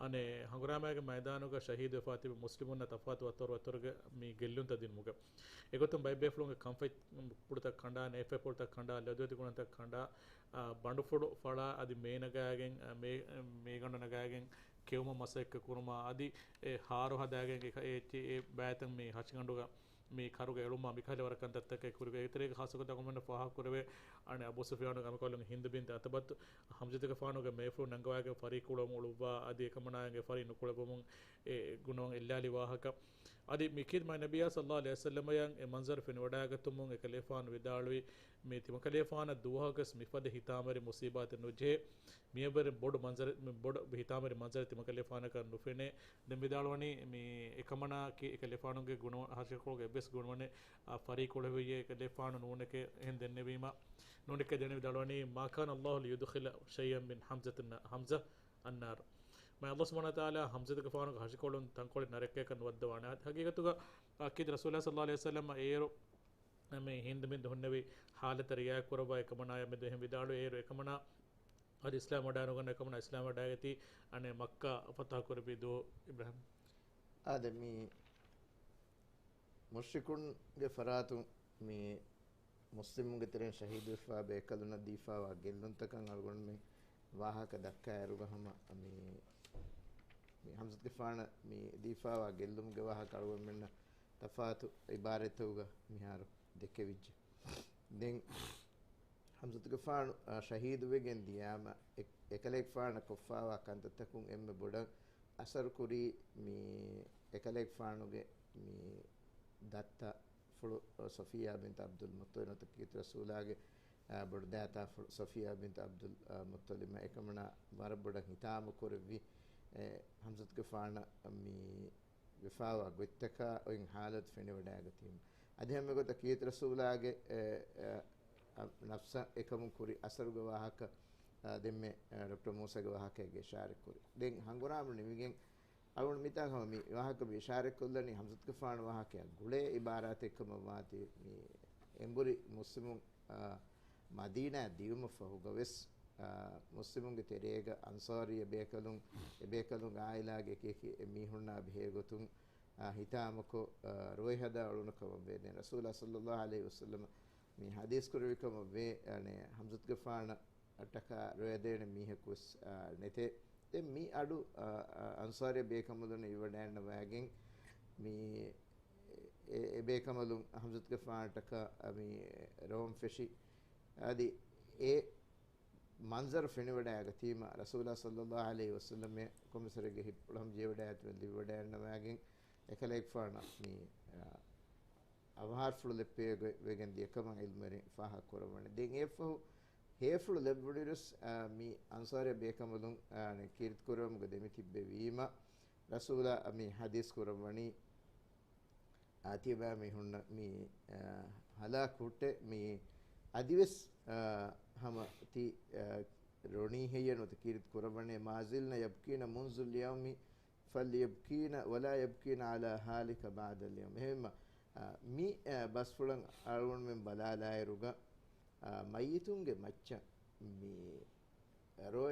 އަނެއް ހަނގުރާމައިގެ މައިދާނުގަ ޝަހީދުވެފާ ތިބި މުސްލިމުންނަށް ތަފާތު ވައްތަރު ވައްތަރުގެ މި ގެއްލުންތައް ދިނުމުގަ. އެގޮތުން ބައެއް ބޭފުޅުންގެ ކަންފަތް ޕުޅުތައް ކަނޑާ، ނޭފަތް ޕުޅުތައް ކަނޑާ، ލެދުވެތި ގުނަތައް ކަނޑާ، އާ، ބަނޑުފުޅު ފަޅާ އަދި މޭ ނަގާގެން، އާ، މޭ، މޭގަނޑު ނަގާގެން ކެއުމަށް މަސައްކަތް ކުރުމާ އަދި އެ ހާރު ހަދާގެން އެ، އެ، އެ ބައިތައް މި ހަށިގަނޑުގަ މި ކަރުގަ އެޅުމާ މިކަހަލަ ވަރަށް ކަންތައްތަކެއް ކުރިގެ އެތެރޭގަ ޚާއްޞަކޮށް އަޅުގަނޑުމެންނަށް ފާހަގަކުރެވޭ، އަނެއް އަބޫ ސުފްޔާނުގެ އަނބިކަނބަލުން ހިންދު ބިންތު އުތުބަތު ޙަމްޒަތުގެފާނުގެ މޭފުޅުން ނަންގަވާގެން ފަރީ ކުޅަވަމުން އުޅުއްވާ އަދި އެކަމަނާއަށް އެ ފަރީ ނުކުޅެވުމުން އެ ގުނަވަން އެއްލާލި ވާހަކަ. އަދި މި ކީރިތި މާތް ނަބިއްޔާ ޞައްލަﷲު ޢަލައިހި ވަސައްލަމައަށް އެ މަންޒަރު ފެނިވަޑައިގަތުމުން އެކަލޭފާނު ވިދާޅުވި، މި ތިމަކަލޭފާނަށް ދުވަހަކަސް މިފަދަ ހިތާމަވެރި މުޞީބާތެއް ނުޖެހޭ. މިއަށްވުރެ ބޮޑު މަންޒަރެއް، މި ބޮޑު ހިތާމަވެރި މަންޒަރެއް ތިމަކަލޭފާނަކަށް ނުފެނޭ. ދެން ވިދާޅުވަނީ މި އެކަމަނާއަކީ އެކަލޭފާނުގެ ގުނަ-، ހަށިކޮޅުގެ އެއްވެސް ގުނަވަނެއް، އާ، ފަރީ ކުޅެވިއްޔޭ އެކަލޭފާނު ނޫނެކޭ އެހެން ދެންނެވީމަ. ނޫނެކޭ ދެން ވިދާޅުވަނީ، "ما كان الله ليدخل شيئا من حمزة، حمزة النار." މާތް ﷲ ސުބްޙާނަހޫ ވަތަޢާލާ ޙަމްޒަތުގެފާނުގެ ހަށިކޮޅުން ތަންކޮޅެއް ނަރަކަޔަކަށް ނުވައްދަވާނެ. ހަގީގަތުގަ އަކީދު ރަސޫލާ ޞައްލަﷲު ޢަލައިހި ވަސައްލަމަ އޭރު މި ހިންދު ބިންތު ހުންނެވި ޙާލަތަށް ރިޢާޔަތް ކުރައްވާ އެކަމަނާޔާ މެދު އެހެން ވިދާޅުވި އޭރު އެކަމަނާ އަދި އިސްލާމް ވަޑައިނުގަންނަ އެކަމަނާ އިސްލާމް ވަޑައިގަތީ އަނެއް މައްކާ ފަތަޙަ ކުރެއްވި ދުވަހު. އިބްރާހިމް. އާދެ، މި މުޝްރިކުންގެ ފަރާތުން މި މުސްލިމުންގެ ތެރެއިން ޝަހީދުވެފާ ބޭކަލުންނަށް ދީފާވާ ގެއްލުންތަކަށް އަޅުގަނޑުމެން ވާހަކަ ދައްކާއިރުގަ ހަމަ މި، މި ޙަމްޒަތުގެފާނަށް މި ދީފާވާ ގެއްލުމުގެ ވާހަކަ އަޅުގަނޑުމެންނަށް ތަފާތު ޢިބާރަތްތަކުގަ މިހާރު ދެކެވިއްޖެ. ދެން ޙަމްޒަތުގެފާނު، އާ، ޝަހީދުވެގެން ދިޔާމަ، އެ-، އެކަލޭގެފާނަށް ކޮށްފާވާ ކަންތައްތަކުން އެންމެ ބޮޑަށް އަސަރުކުރީ މި އެކަލޭގެފާނުގެ މި ދައްތަފުޅު ޞަފިއްޔާ ބިންތު ޢަބްދުލް މުއްޠަލިބް ނުވަތަ ކީރިތި ރަސޫލާގެ، އާ، ބޮޑު ދައްތަފުޅު ޞަފިއްޔާ ބިންތު ޢަބްދުލް، އާ، މުއްޠަލިބް އެކަމަނާ ވަރަށް ބޮޑަށް ހިތާމަ ކުރެއްވި، އެ، ޙަމްޒަތުގެފާނަށް މި ވެފާވާ ގޮތްތަކާ އޮތް ޙާލަތު ފެނިވަޑައިގަތީމަ. އަދި ހަމަ އެގޮތަށް ކީރިތި ރަސޫލާގެ، އެ، އެ، އަ، ނަފްސަށް އެކަމުން ކުރި އަސަރުގެ ވާހަކަ، އަ، ދެންމެ، އަ، ޑޮކްޓަރ މޫސާގެ ވާހަކައިގެ އިޝާރަތް ކުރި. ދެން ހަނގުރާމަ ނިމިގެން އަޅުގަނޑު މިތާ ހަމަ މި ވާހަކަ މި އިޝާރަތް ކޮށްލަނީ ޙަމްޒަތުގެފާނު ވާހަކައަށް ގުޅޭ ޢިބާރާތެއް ކަމަށް ވާތީ މި އެނބުރި މުސްލިމުން، އަ، މަދީނާއަށް ދިޔުމަށް ފަހުގަވެސް، އާ، މުސްލިމުންގެ ތެރޭގަ އަންޞާރީ ބޭކަލުން، އެ ބޭކަލުންގެ ޢާއިލާގެ އެކި އެކި އެ މީހުންނާ ބެހޭގޮތުން، އާ، ހިތާމަކޮށް، އާ، ރުއެހަދާ އުޅުނު ކަމަށް ވޭ. ދެން ރަސޫލާ ޞައްލަﷲު ޢަލައިހި ވަސައްލަމަ މި ޙަދީޘް ކުރެއްވި ކަމަށް ވޭ، އަނެއް ޙަމްޒަތުގެފާނަށްޓަކާ ރުއެދޭނެ މީހަކުވެސް، އާ، ނެތޭ. ދެން މި އަޑު، އާ، އާ، އަންޞާރީ ބޭކަނބަލުން އިވަޑައިންނަވައިގެން މި އެ، އެ ބޭކަނބަލުން ޙަމްޒަތުގެފާނަށްޓަކާ މި ރޯން ފެށި. އަދި އެ މަންޒަރު ފެނިވަޑައިގަތީމަ، ރަސޫލާ ޞައްލައްލާހު ޢަލައިހި ވަސައްލަމް ކޮމިސަރެއްގެ ހިތްޕުޅު ހަމަޖެހިވަޑައިގަތުމަށް ލިބިވަޑައިގަންނަވާގެން އެކަލޭގެފާނަށް މި، އާ، އަވަހާރަފުޅު ލެއްޕޭ ގޮތް ވެގެން ދިޔަކަމަށް ޢިލްމުވެރިން ފާހަގަކުރައްވަނީ. ދެން އެއަށްފަހު ހޭފުޅު ލެއްވުނުއިރުސް، އާ، މި އަންޞާރީ ބޭކަނބަލުން، އާ، ކީރިތި ކުރެވުމުގެ ދެމިތިއްބެވީމަ، ރަސޫލާ މި ޙަދީޘް ކުރައްވަނީ، އާ، ތިޔަބައިމީހުންނަށް މި، އާ، ހަލާކު ހުއްޓޭ މި އަދިވެސް، އާ، ހަމަ ތި، އާ، ރޮނީ ހެއްޔޭ ނުވަތަ ކީރިތި ކުރައްވަނީ، ما زلن يبكين منذ اليوم فليبكين ولا يبكين على حالك بعد اليوم. އެހެންމަ، އާ، މި، އާ، ބަސްފުޅަށް އަޅުގަނޑުމެން ބަލާލާއިރުގަ، އާ، މައްޔިތުންގެ މައްޗަށް މި ރޯ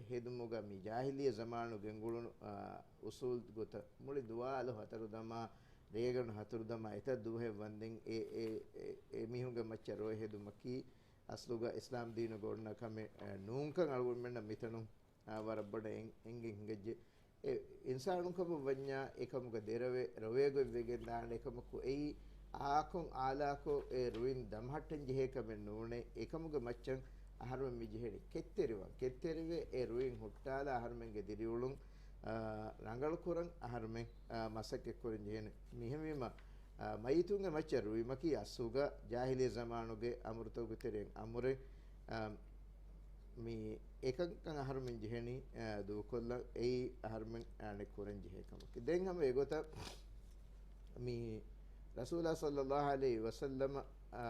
ހެދުމުގަ މި ޖާހިލިއްޔަ ޒަމާނު ގެންގުޅުނު، އާ، އުސޫލް ގޮތަށް މުޅި ދުވާލު ހަތަރު ދަމާ، ރޭގަނޑު ހަތަރު ދަމާ، އެތައް ދުވަހެއް ވަންދެން އެ، އެ، އެ، އެ މީހުންގެ މައްޗަށް ރޯ ހެދުމަކީ އަސްލުގަ އިސްލާމް ދީނުގަ އޮންނަ ކަމެއް، އާ، ނޫންކަން އަޅުގަނޑުމެންނަށް މިތަނުން، އާ، ވަރަށް ބޮޑަށް އެން-، އެނގެން ހިނގައްޖެ. އެ އިންސާނުން ކަމަށް ވަންޏާ އެކަމުގަ ދެރަވެ، ރޮވޭ ގޮތް ވެގެން ދާނެ. އެކަމަކު އެއީ އާކޮން އާލާކޮށް އެ ރުއިން ދަމަހައްޓަން ޖެހޭ ކަމެއް ނޫނޭ. އެކަމުގެ މައްޗަށް އަހަރުމެން މި ޖެހެނީ ކެތްތެރިވަން. ކެތްތެރިވެ އެ ރުއިން ހުއްޓާލާ އަހަރުމެންގެ ދިރިއުޅުން، އާ، ރަނގަޅުކުރަން އަހަރުމެން، އާ، މަސައްކަތްކުރަން ޖެހޭނެ. މިހެންވީމަ، އާ، މައްޔިތުންގެ މައްޗަށް ރުއިމަކީ އަސްލުގަ ޖާހިލިއްޔަ ޒަމާނުގެ އަމުރުތަކުގެ ތެރެއިން އަމުރެއް. އާ، މި އެކަންކަން އަހަރުމެން ޖެހެނީ، އާ، ދޫކޮށްލަން. އެއީ އަހަރުމެން އަނެއް ކުރަން ޖެހޭ ކަމަކީ. ދެން ހަމަ އެގޮތަށް މި ރަސޫލާ ޞައްލައްލާހު ޢަލައިހި ވަސައްލަމަ، އާ،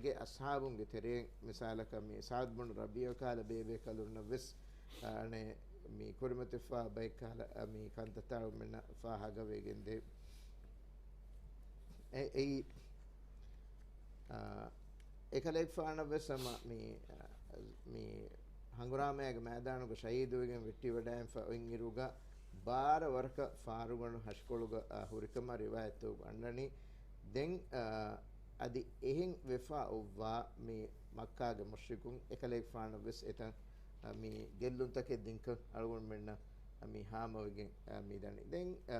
ގެ އަޞްޙާބުންގެ ތެރެއިން މިސާލަކަށް މި ސަޢްދު ބުނު ރަބީޢަ ކަހަލަ ބޭބޭކަލުންނަށް ވެސް، އާ، އަނެއް މި ކުރިމަތިވެފާ ބައެއް ކަހަލަ، އާ، މި ކަންތައްތައް އަޅުމެންނަށް ފާހަގަވެގެންދޭ. އެ-، އެއީ، އާ، އެކަލޭގެފާނަށް ވެސް ހަމަ މި، އާ، މި ހަނގުރާމައިގެ މައިދާނުގަ ޝަހީދުވެގެން ވެއްޓިވަޑައިންފަ އޮތްއިރުގަ ބާރަ ވަރަކަށް ފާރުގަނޑު ހަށިކޮޅުގަ، އާ، ހުރިކަމަށް ރިވާޔަތްތަކުގަ އަންނަނީ. ދެން، އާ، އަދި އެހެން ވެފާ އޮއްވާ މި މައްކާގެ މުޝްރިކުން އެކަލޭގެފާނަށް ވެސް އެތަން، އާ، މި ގެއްލުންތަކެއް ދިންކަން އަޅުގަނޑުމެންނަށް، އާ، މި ހާމަވެގެން، އާ، މި ދަނީ. ދެން، އާ،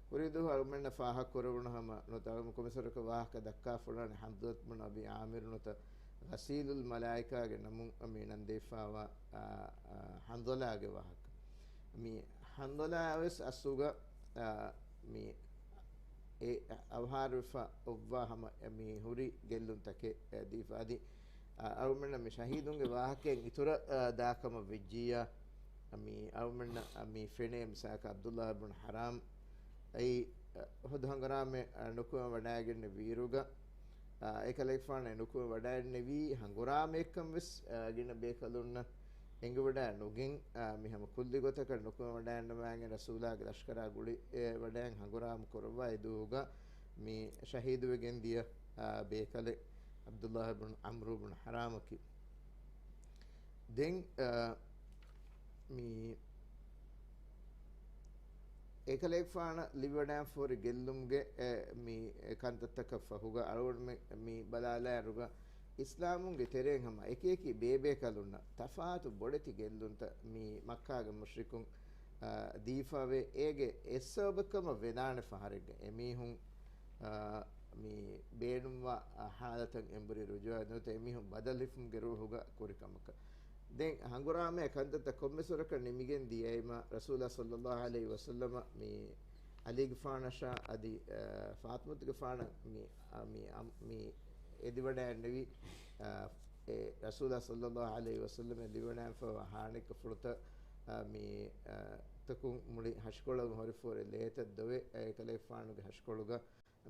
ކުރީދުވަހު އަޅުމެންނަށް ފާހަގަކުރެވުނު ހަމަ ނުވަތަ އަޅުގަނޑު ކޮމިސަރަކަށް ވާހަކަ ދައްކާފަ އުޅާނެ ޙަމްޒަތު ބުނު އަބީ ޢާމިރު ނުވަތަ ޣަސީލުލް މަލާއިކާގެ ނަމުން މި ނަންދެވިފާވާ، އާ، އާ، ޙަންޒަލާގެ ވާހަކަ. މި ޙަންޒަލާ ވެސް އަސްލުގަ، އާ، މި އެ އަވަހާރަވެފަ އޮއްވާ ހަމަ މި ހުރި ގެއްލުންތަކެއް، އެ، ދީފަ އަދި، އާ، އަޅުމެންނަށް މި ޝަހީދުންގެ ވާހަކައިން އިތުރަށް، އާ، ދާކަމަށް ވެއްޖިއްޔާ، މި އަޅުމެންނަށް މި ފެނޭ މިސާލަކަށް ޢަބްދުﷲ ބުނު ޙަރާމް އެއީ، އަ، އުޙުދު ހަނގުރާމައަށް، އަ، ނުކުމެ ވަޑައިގެންނެވިއިރުގަ، އަ، އެކަލޭގެފާނު ނުކުމެ ވަޑައިގެންނެވީ ހަނގުރާމައެއްކަން ވެސް، އަ، ގިނަ ބޭކަލުންނަށް އެނގިވަޑައި ނުގެން، އަ، މި ހަމަ ކުއްލި ގޮތަކަށް ނުކުމެ ވަޑައިގަންނަވާގެން ރަސޫލާގެ ލަޝްކަރާ ގުޅި، އެ، ވަޑައިގެން ހަނގުރާމަ ކުރައްވާ އެ ދުވަހުގަ މި ޝަހީދުވެގެން ދިޔަ، އަ، ބޭކަލެއް ޢަބްދުﷲ ބުނު ޢަމްރު ބުނު ޙަރާމަކީ. ދެން، އަ، މި އެކަލޭގެފާނަށް ލިބިވަޑައިގެންފަ ހުރި ގެއްލުމުގެ، އެ، މި ކަންތައްތަކަށް ފަހުގަ އަޅުގަނޑުމެން މި ބަލާލާއިރުގަ އިސްލާމުންގެ ތެރެއިން ހަމަ އެކިއެކި ބޭބޭކަލުންނަށް ތަފާތު ބޮޑެތި ގެއްލުންތައް މި މައްކާގެ މުޝްރިކުން، އަ، ދީފަވޭ. އޭގެ އެއް ސަބަބެއްކަމަށް ވެދާނެ ފަހަރެއްގަ އެމީހުން، އަ، މި ބޭނުންވާ، އަ، ޙާލަތަށް އެނބުރި ރުޖޫޢަ ނުވަތަ އެމީހުން ބަދަލު ހިފުމުގެ ރޫޙުގަ ކުރި ކަމަކަށް. ދެން ހަނގުރާމައިގެ ކަންތައްތައް ކޮންމެސް ވަރަކަށް ނިމިގެން ދިޔައީމަ ރަސޫލާ ޞައްލައްލާހު ޢަލައިހި ވަސައްލަމަ މި ޢަލީގެފާނަށާ އަދި، އަ، ފާޠިމަތުގެފާނަށް މި، އަ، މި އަމް-، މި އެދިވަޑައިގެންނެވި، އަ، އެ ރަސޫލާ ޞައްލައްލާހު ޢަލައިހި ވަސައްލަމަ އެދިވަޑައިގެންފަވާ ހާނެއްގެ ފުޅުތައް، އަ، މި، އަ، ތަކުން މުޅި ހަށިކޮޅަށް ހުރިފަ ހުރި ލޭތައް ދޮވެ، އެކަލޭގެފާނުގެ ހަށިކޮޅުގަ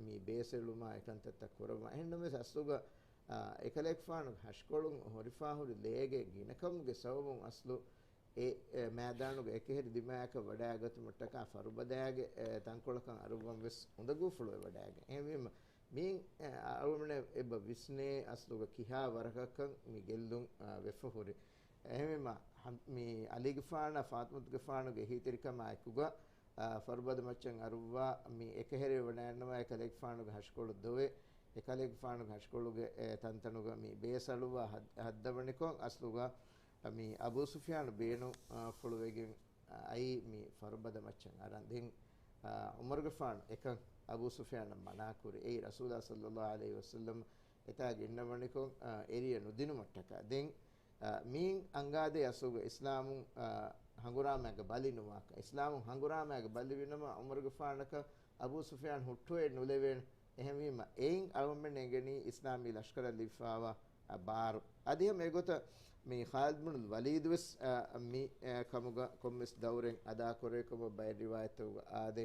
މި ބޭސެލުމާ އެކަންތައްތައް ކުރައްވާ. އެހެންނަމަވެސް އަސްލުގަ، އާ، އެކަލޭގެފާނުގެ ހަށިކޮޅުން ހުރިފާ ހުރި ލޭގެ ގިނަކަމުގެ ސަބަބުން އަސްލު އެ، އެ މައިދާނުގެ އެކަހެރި ދިމާއަކަށް ވަޑައިގަތުމަށްޓަކާ ފަރުބަދައިގެ، އެ، ތަންކޮޅަކަށް އަރުއްވަން ވެސް އުނދަގޫފުޅުވެ ވަޑައިގެން. އެހެންވީމަ، މިއިން، އެ، އަޅުގަނޑުމެން އެބަ ވިސްނޭ އަސްލުގަ ކިހާ ވަރަކަކަށް މި ގެއްލުން، އާ، ވެފަ ހުރި. އެހެންވީމަ، ހަ-، މި ޢަލީގެފާނާ ފާޠިމަތުގެފާނުގެ އެހީތެރިކަމާ އެކުގަ، އާ، ފަރުބަދަ މައްޗަށް އަރުއްވާ މި އެކަހެރި ވަޑައިގަންނަވާ އެކަލޭގެފާނުގެ ހަށިކޮޅު ދޮވެ، އެކަލޭގެފާނުގެ ހަށިކޮޅުގެ، އެ، ތަންތަނުގަ މި ބޭސް އަޅުއްވާ ހައް-، ހައްދަވަނިކޮށް އަސްލުގަ މި އަބޫ ސުފްޔާނު ބޭނު، އާ، ފުޅުވެގެން، އާ، އައީ މި ފަރުބަދަ މައްޗަށް އަރަން. ދެން، އާ، ޢުމަރުގެފާނު އެކަން އަބޫ ސުފްޔާނަށް މަނާކުރި. އެއީ ރަސޫލާ ޞައްލައްލާހު ޢަލައިހި ވަސައްލަމް އެތާ ގެންނަވަނިކޮށް، އާ، އެރިޔަ ނުދިނުމަށްޓަކާ. ދެން އާ، މީން އަނގާދޭ އަސްލުގަ އިސްލާމުން، އާ، ހަނގުރާމައިގަ ބަލި ނުވާކަށް. އިސްލާމުން ހަނގުރާމައިގަ ބަލިވިނަމަ ޢުމަރުގެފާނަކަށް އަބޫ ސުފިޔާން ހުއްޓުވެ ނުލެވޭނެ. އެހެންވީމަ، އެއިން އަޅުގަނޑުމެން އެނގެނީ އިސްލާމީ ލަޝްކަރަށް ލިބިފާވާ، އާ، ބާރު. އަދި ހަމަ އެގޮތަށް މި ޚާލިދު ބުނުލް ވަލީދުވެސް، އާ، މި، އާ، ކަމުގަ ކޮންމެސް ދައުރެއް އަދާކުރޭކަމަށް ބައެއް ރިވާޔަތްތަކުގަ އާދޭ.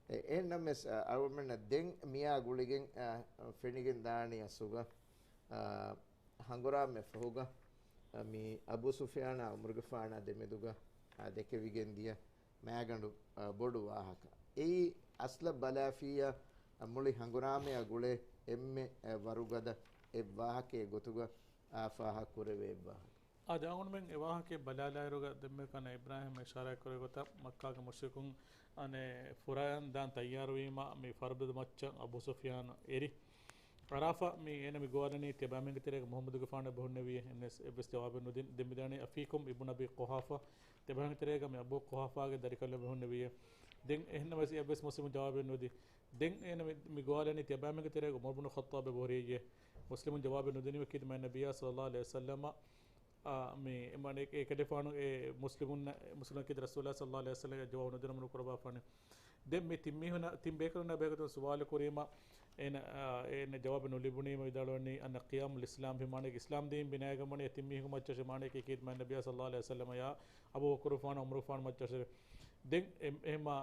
އެ، އެހެންނަމަވެސް، އާ، އަޅުގަނޑުމެންނަށް ދެން މިއާ ގުޅިގެން، އާ، ފެނިގެން ދާނީ އަސްލުގަ، އާ، ހަނގުރާމަ ފަހުގަ، އާ، މި އަބޫ ސުފިޔާނާ ޢުމަރުގެފާނާ ދެމެދުގަ، އާ، ދެކެވިގެން ދިޔަ މާގަނޑު، އާ، ބޮޑު ވާހަކަ. އެއީ އަސްލަށް ބަލާފިއްޔާ، އާ، މުޅި ހަނގުރާމަޔާ ގުޅޭ އެންމެ، އާ، ވަރުގަދަ އެއް ވާހަކައެއް ގޮތުގަ، އާ، ފާހަގަކުރެވޭ އެއް ވާހަކަ. އާދެ، އަޅުގަނޑުމެން އެ ވާހަކައެއް ބަލާލާއިރުގަ ދެންމެ ކަން އިބްރާހީމް އިޝާރާތްކުރެއްވި ގޮތަށް މައްކާގެ މުޝްރިކުން އަނެއް ފުރާން ދާން ތައްޔާރުވީމަ މި ފަރުބަދަ މައްޗަށް އަބޫ ސުފިޔާނު އެރި. އަރާފަ މި އޭނަ މި ގޮވާލަނީ ތިޔަބައިމީހުންގެ ތެރޭގަ މުޙައްމަދުގެފާނު އެބަހުންނެވިއޭ އެންނެސް އެއްވެސް ޖަވާބެއް ނުދިން. ދެން މިދާނީ އަފީކުމް އިބްނު އަބީ ޤުޙާފާ ތިޔަބައިމީހުންގެ ތެރޭގަ މި އަބޫ ޤުޙާފާގެ ދަރިކަލުން އެބަހުންނެވިއޭ. ދެން އެހެންނަމަވެސް އެއްވެސް މުސްލިމު ޖަވާބެއް ނުދި. ދެން އޭނަ މި، މި ގޮވާލަނީ ތިޔަބައިމީހުންގެ ތެރޭގަ ޢުމަރު ބުނު ޚައްޠާބް އެބަހުރިއްޔޭ. މުސްލިމުން ޖަވާބެއް ނުދިނީމަ ކީރިތި މާތް ނަބިއްޔާ ޞައްލައްލާހު ޢަލައިހި ވަސައްލަމަ އާ، މި، މާނައަކީ އެކަލޭފާނު އެ މުސްލިމުން، މުސްލިމުން ކީރިތި ރަސޫލާ ޞައްލައްލާހު ޢަލައިހި ވަސައްލަމަ ޖަވާބު ނުދިނުމަށް ނުކުރައްވާފާނެ. ދެން މި ތިން މީހުން، ތިން ބޭކަލުންނާ ބޭކަލުން ސުވާލު ކުރީމަ، އޭނަ، އާ، އޭނަ ޖަވާބެއް ނުލިބުނީމަ ވިދާޅުވަނީ، އަންނަ ޤިޔާމުލް އިސްލާމް ފި، މާނައަކީ އިސްލާމް ދީން ބިނާވެގެންވަނީ އެ ތިން މީހުން މައްޗަށް، މާނައަކީ ކީރިތި މާތް ނަބިއްޔާ ޞައްލައްލާހު ޢަލައިހި ވަސައްލަމަ އަބޫބަކުރުފާނު ޢުމަރުފާނު މައްޗަށް. ދެން އެ، އެހެމަ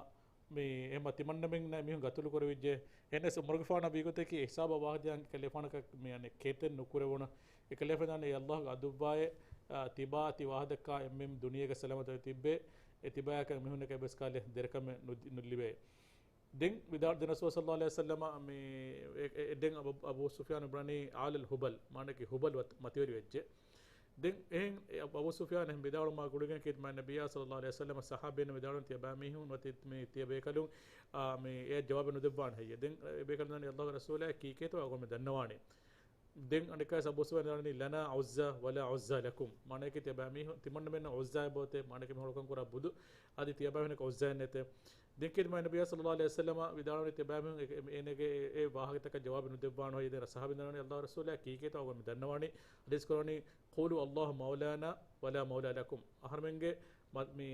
މި، އެހެމަ ތިމަންނަމެންނަށް މީހުން ގަތުލު ކުރެވިއްޖެ. އެހެނަސް ޢުމަރުގެފާނާ ވީގޮތަކީ އެ ހިސާބަށް ވާހަކަ ދިޔަ ކަލޭފާނަކަށް މި އަނެއް ކޭތެއް ނުކުރެވުނު. އެކަލޭފާނު ދާނެ އެ ﷲގެ އަދުއްވާއޭ، އާ، ތިބާ ތި ވާހަކަ ދައްކާ އެންމެން ދުނިޔޭގަ ސަލާމަތަށް ތިއްބޭ. އެ ތިބާޔަކަށް މީހުންނަކަށް އެއްވެސް ކަހަލަ ދެރަކަމެއް ނުދި-، ނުލިބޭ. ދެން ވިދާޅު ދެން ރަސޫލާ ޞައްލައްލާހު ޢަލައިހި ވަސައްލަމަ މި އެ، އެ، ދެން އަބު، އަބޫ ސުފްޔާނު ބުނަނީ އާލަލް ހުބަލް، މާނައަކީ ހުބަލް މަތިވެރިވެއްޖެ. ދެން އެހެން އެ އަބޫ ސުފްޔާން އެހެން ވިދާޅުވުމާ ގުޅިގެން ކީރިތި މާތް ނަބިއްޔާ ޞައްލައްލާހު ޢަލައިހި ވަސައްލަމަ ޞަޙާބީން ވިދާޅުވަނީ ތިޔަބައިމީހުން ނުވަތަ މި ތިޔަބޭކަލުން، އާ، މި އެ ޖަވާބެއް ނުދެއްވާނެ ހެއްޔޭ؟ ދެން އެބޭކަލުން ދާނީ ﷲގެ ރަސޫލާ ކީކޭތޯ އަޅުގަނޑުމެން ދަންނަވާނީ. ދެން އަނެއްކާވެސް އަބޫ ސުފްޔާން ވިދާޅުވަނީ ލަނާ ޢުއްޒާ ވަލާ ޢުއްޒާ ލަކުމް. މާނައަކީ ތިޔަބައިމީހުން، ތިމަންނަމެންނަށް ޢުއްޒާއެއް ބޯތޭ، މާނައަކީ މި ހުޅުކަން ކުރާ ބުދު، އަދި ތިޔަބައިމީހުންނަކަށް ޢުއްޒާއެއް ނެތޭ. ދެން ކީރިތި މާތް ނަބިއްޔާ ޞައްލައްލާހު ޢަލައިހި ވަސައްލަމަ ވިދާޅުވަނީ ތިޔަބައިމީހުން އެ، އެ، އޭނަގެ އެ، އެ ވާހަކަތަކަށް ޖަވާބެއް ނުދެއްވާނެ ހެއްޔޭ؟ ދެން ޞަޙާބީން ވިދާޅުވަނީ ﷲގެ ރަސޫލާ ކީކޭތޯ އަޅުގަނޑުމެން ދަންނަވާނީ. ޙަދީޘް ކުރަނީ، قولوا اللهم مولانا ولا مولى لكم. އަހަރުމެންގެ މަ-، މި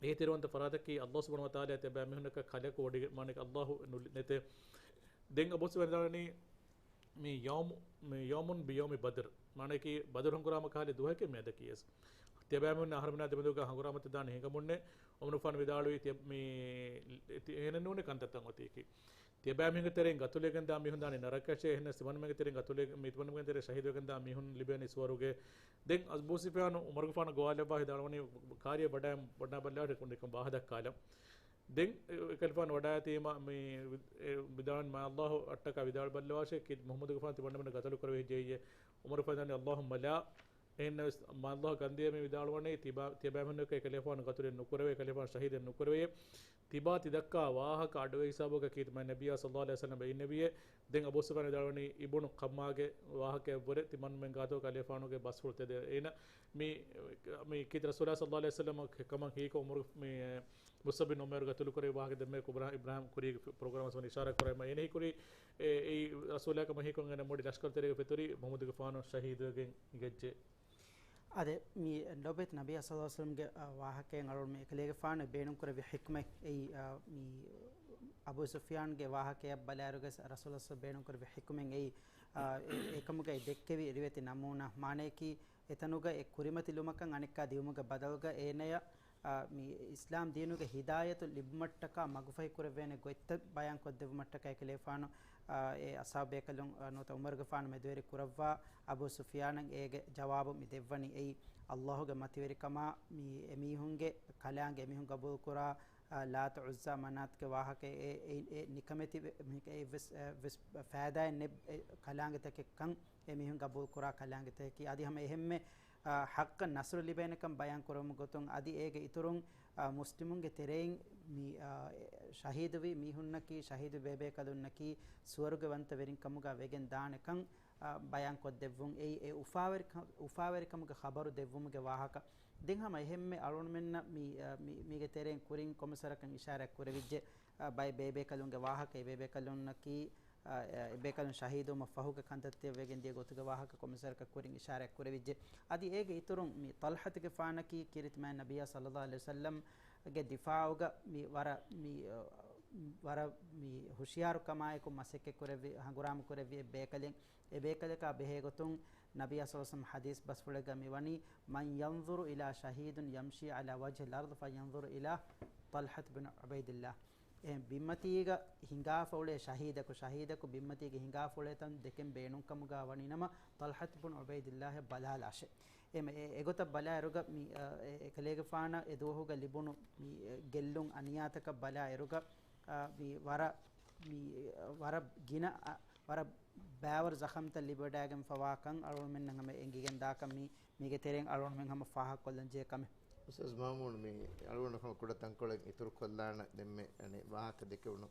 އޭތިރުވަންތަ ފަރާތަކީ ﷲ ސުބްޙާނަހޫ ވަތަޢާލާ، ތިޔަބައިމީހުންނަކަށް ކަލަކު ވޮޑިގެ، މާނައަކީ ﷲ ނުލި-، ނެތޭ. ދެން އަބޫ ސުފްޔާން ވިދާޅުވަނީ މި ޔައުމު، މި ޔައުމުން ބިޔައުމި ބަދްރި. މާނައަކީ ބަދުރު ހަނގުރާމަ ކަހަލަ ދުވަހެކޭ މިއަދަކީވެސް. ތިޔަބައިމީހުންނާ އަހަރުމެންނާ ދެމެދުގަ ހަނގުރާމަތައް ދާނީ ހިނގަމުންނޭ. ޢުމަރުފާން ވިދާޅުވީ ތިޔަ-، މި، ތި-، އެހެނެއް ނޫނޭ ކަންތައްތައް އޮތީކީ. ތިޔަބައިމީހުންގެ ތެރެއިން ގަތުލުވެގެން ދާ މީހުން ދާނީ ނަރަކަޔަށޭ، އެހެނަސް ތިމަންނަމެންގެ ތެރެއިން ގަތުލުވެ-، މި ތިމަންނަމެންގެ ތެރެއިން ޝަހީދުވެގެން ދާ މީހުން ލިބޭނީ ސުވަރުގެ. ދެން އަބޫ ސުފްޔާނު ޢުމަރުގެފާނު ގޮވާލައްވާ ވިދާޅުވަނީ ކާރިއަށް ވަޑައި، ވަޑައިބަލާ ނިކަން ވާހަކަ ދައްކާލަން. ދެން އެކަލޭފާނު ވަޑައިގަތީމަ މި، އެ، ވިދާޅުވަނީ މާތް ﷲ އަށްޓަކާ ވިދާޅުވާށޭ، ކީރިތި މުޙައްމަދުގެފާނު ތިމަންނަމެންނަށް ގަތުލު ކުރެވިއްޖެއްޔޭ؟ ޢުމަރު ފަންދާނީ اللهم لا. އެހެންނަމަވެސް މާތް ﷲ ކަންދިޔަ މި ވިދާޅުވަނީ ތިބާ-، ތިޔަބައިމީހުންނަކަށް އެކަލޭފާނު ގަތުލެއް ނުކުރެވޭ، އެކަލޭފާނު ޝަހީދެއް ނުކުރެވޭ. ތިބާ ތިދައްކާ ވާހަކަ އަޑުއެހި ހިސާބުގަ ކީރިތި މާތް ނަބިއްޔާ ޞައްލައްލާހު ޢަލައިހި ވަސައްލަމަ އިންނެވިއޭ. ދެން އަބޫ ސުފްޔާން ވިދާޅުވަނީ އިބުނު ޤަމާގެ ވާހަކައަށްވުރެ ތިމަންމެން ގާތު ކަލޭފާނުގެ ބަސްފުޅު ތެދޭ. އޭނަ މި، މި ކީރިތި ރަސޫލާ ޞައްލައްލާހު ޢަލައިހި ވަސައްލަމަ ކަމަށް ހީކޮށް ޢުމަރު މި، މުޞްޢަބް ބިން ޢުމައިރު ގަތުލުކުރެއްވި ވާހަކަ ދެންމެ ކުބްރާ އިބްރާހިމް ކުރީގެ ޕްރޮގްރާމަށް ވަނީ އިޝާރާތް ކުރައްވަމުން އޭނަ ހީކުރީ، އެ، އެއީ ރަސޫލާ ކަމަށް ހީކޮށް އޭނަ މުޅި ލަޝްކަރު ތެރޭގަ ފެތުރި މުޙައްމަދުގެފާނު ޝަހީދުވެގެން އިނގެއްޖެ. އާދެ، މި ނޮބެތި ނަބިއްޔާ ޞައްލައްލާހު ޢަލައިހި ވަސައްލަމްގެ، އަ، ވާހަކައިން އަޅުގަނޑު އެކަލޭގެފާނު ބޭނުންކުރެއްވި ޙިކްމަތް އެއީ، އަ، މި އަބޫ ސުފްޔާންގެ ވާހަކައަށް ބަލާއިރުގަ ރަސޫލާ ބޭނުންކުރެއްވި ޙިކްމަތް އެއީ، އަ، އެ-، އެކަމުގައި ދެއްކެވި ރިވެތި ނަމޫނާ. މާނައަކީ، އެތަނުގަ އެ ކުރިމަތިލުމަކަށް އަނެއްކާ ދިއުމުގެ ބަދަލުގަ އޭނަޔަށް، އާ، މި އިސްލާމް ދީނުގެ ހިދާޔަތު ލިބުމަށްޓަކާ މަގުފަހި ކުރެވޭނެ ގޮތްތައް ބަޔާން ކޮށްދެއްވުމަށްޓަކާ އެކަލޭފާނު، އާ، އެ އަޞްޙާބު ބޭކަލުން، އާ، ނުވަތަ ޢުމަރުގެފާނު މެދުވެރި ކުރައްވާ އަބޫ ސުފްޔާނަށް އޭގެ ޖަވާބު މި ދެއްވަނީ. އެއީ ﷲގެ މަތިވެރިކަމާ، މި އެމީހުންގެ ކަލާނގެ އެމީހުން ގަބޫލުކުރާ، އާ، ލާތު ޢުއްޒާ މަނާތުގެ ވާހަކަ އެ، އެ، އެ ނިކަމެތި ވެ-، މި އެއްވެސް، އެއްވެސް ފައިދާއެއް ނެތް، އެ ކަލާނގެތަކެއްކަން އެމީހުން ގަބޫލުކުރާ ކަލާނގެތަކަކީ. އަދި ހަމަ އެހެންމެ، އާ، ޙައްޤަށް ނަޞްރު ލިބޭނެކަން ބަޔާން ކުރުމުގެ ގޮތުން އަދި އޭގެ އިތުރުން، އާ، މުސްލިމުންގެ ތެރެއިން މި، އާ، ޝަހީދުވި މީހުންނަކީ، ޝަހީދު ބޭބޭކަލުންނަކީ ސުވަރުގެވަންތަވެރިން ކަމުގަ ވެގެން ދާނެކަން، އާ، ބަޔާން ކޮށްދެއްވުން. އެއީ އެ އުފާވެރިކަ-، އުފާވެރިކަމުގެ ޚަބަރު ދެއްވުމުގެ ވާހަކަ. ދެން ހަމަ އެހެންމެ އަޅުގަނޑުމެންނަށް މި، އާ، މި، މީގެ ތެރެއިން ކުރިން ކޮންމެސް ވަރަކަށް އިޝާރާތް ކުރެވިއްޖެ، އާ، ބައެއް ބޭބޭކަލުންގެ ވާހަކަ. އެ ބޭބޭކަލުންނަކީ، އާ، އެ، އެބޭކަލުން ޝަހީދުވުމަށް ފަހުގެ ކަންތައްތައް ވެގެން ދިޔަ ގޮތުގެ ވާހަކަ ކޮމިސަރަކަށް ކުރިން އިޝާރާތް ކުރެވިއްޖެ. އަދި އޭގެ އިތުރުން މި ޠަލްޙަތުގެފާނަކީ ކީރިތި މާތް ނަބިއްޔާ ޞައްލައްލާހު ޢަލައިހި ވަސައްލަމްގެ ދިފާޢުގަ މި ވަރަށް މި، އަ، ވަރަށް މި ހުޝިޔާރުކަމާއެކު މަސައްކަތް ކުރެއްވި، ހަނގުރާމަ ކުރެއްވި އެއް ބޭކަލެއް. އެ ބޭކަލަކާ ބެހޭ ގޮތުން ނަބިއްޔާ ޞައްލައްލާހު ޢަލައިހި ވަސައްލަމް ޙަދީޘް ބަސްފުޅެއްގަ މި ވަނީ، "من ينظر إلى شهيد يمشي على وجه الأرض فلينظر إلى طلحة بن عبيد الله." އެ ބިންމަތީގަ ހިނގާފަ އުޅޭ ޝަހީދަކު، ޝަހީދަކު ބިންމަތީގަ ހިނގާފަ އުޅޭ ތަން ދެކެން ބޭނުންކަމުގަ ވަނީ ނަމަ، ޠަލްޙަތު ބުން ޢުބައިދިއްލާހަށް ބަލާލާށޭ. އެ، އެ، އެގޮތަށް ބަލާއިރުގަ މި، އަ، އެ، އެކަލޭގެފާނަށް އެ ދުވަހުގަ ލިބުނު މި، އެ، ގެއްލުން އަނިޔާތަކަށް ބަލާއިރުގަ، އަ، މި ވަރަށް، މި، އަ، ވަރަށް ގިނަ، އަ، ވަރަށް ބައިވަރު ޒަޚަމްތައް ލިބިވަޑައިގެންފަވާކަން އަޅުގަނޑުމެންނަށް ހަމަ އެނގިގެން ދާކަން މި، މީގެ ތެރެއިން އަޅުގަނޑުމެން ހަމަ ފާހަގަކޮށްލަން ޖެހޭ ކަމެއް. އުސްތާޛް މާމޫން، މި އަޅުގަނޑު ހަމަ ކުޑަ ތަންކޮޅެއް އިތުރުކޮށްލާނަ ދެންމެ އަނެއް ވާހަކަ ދެކެވުނު،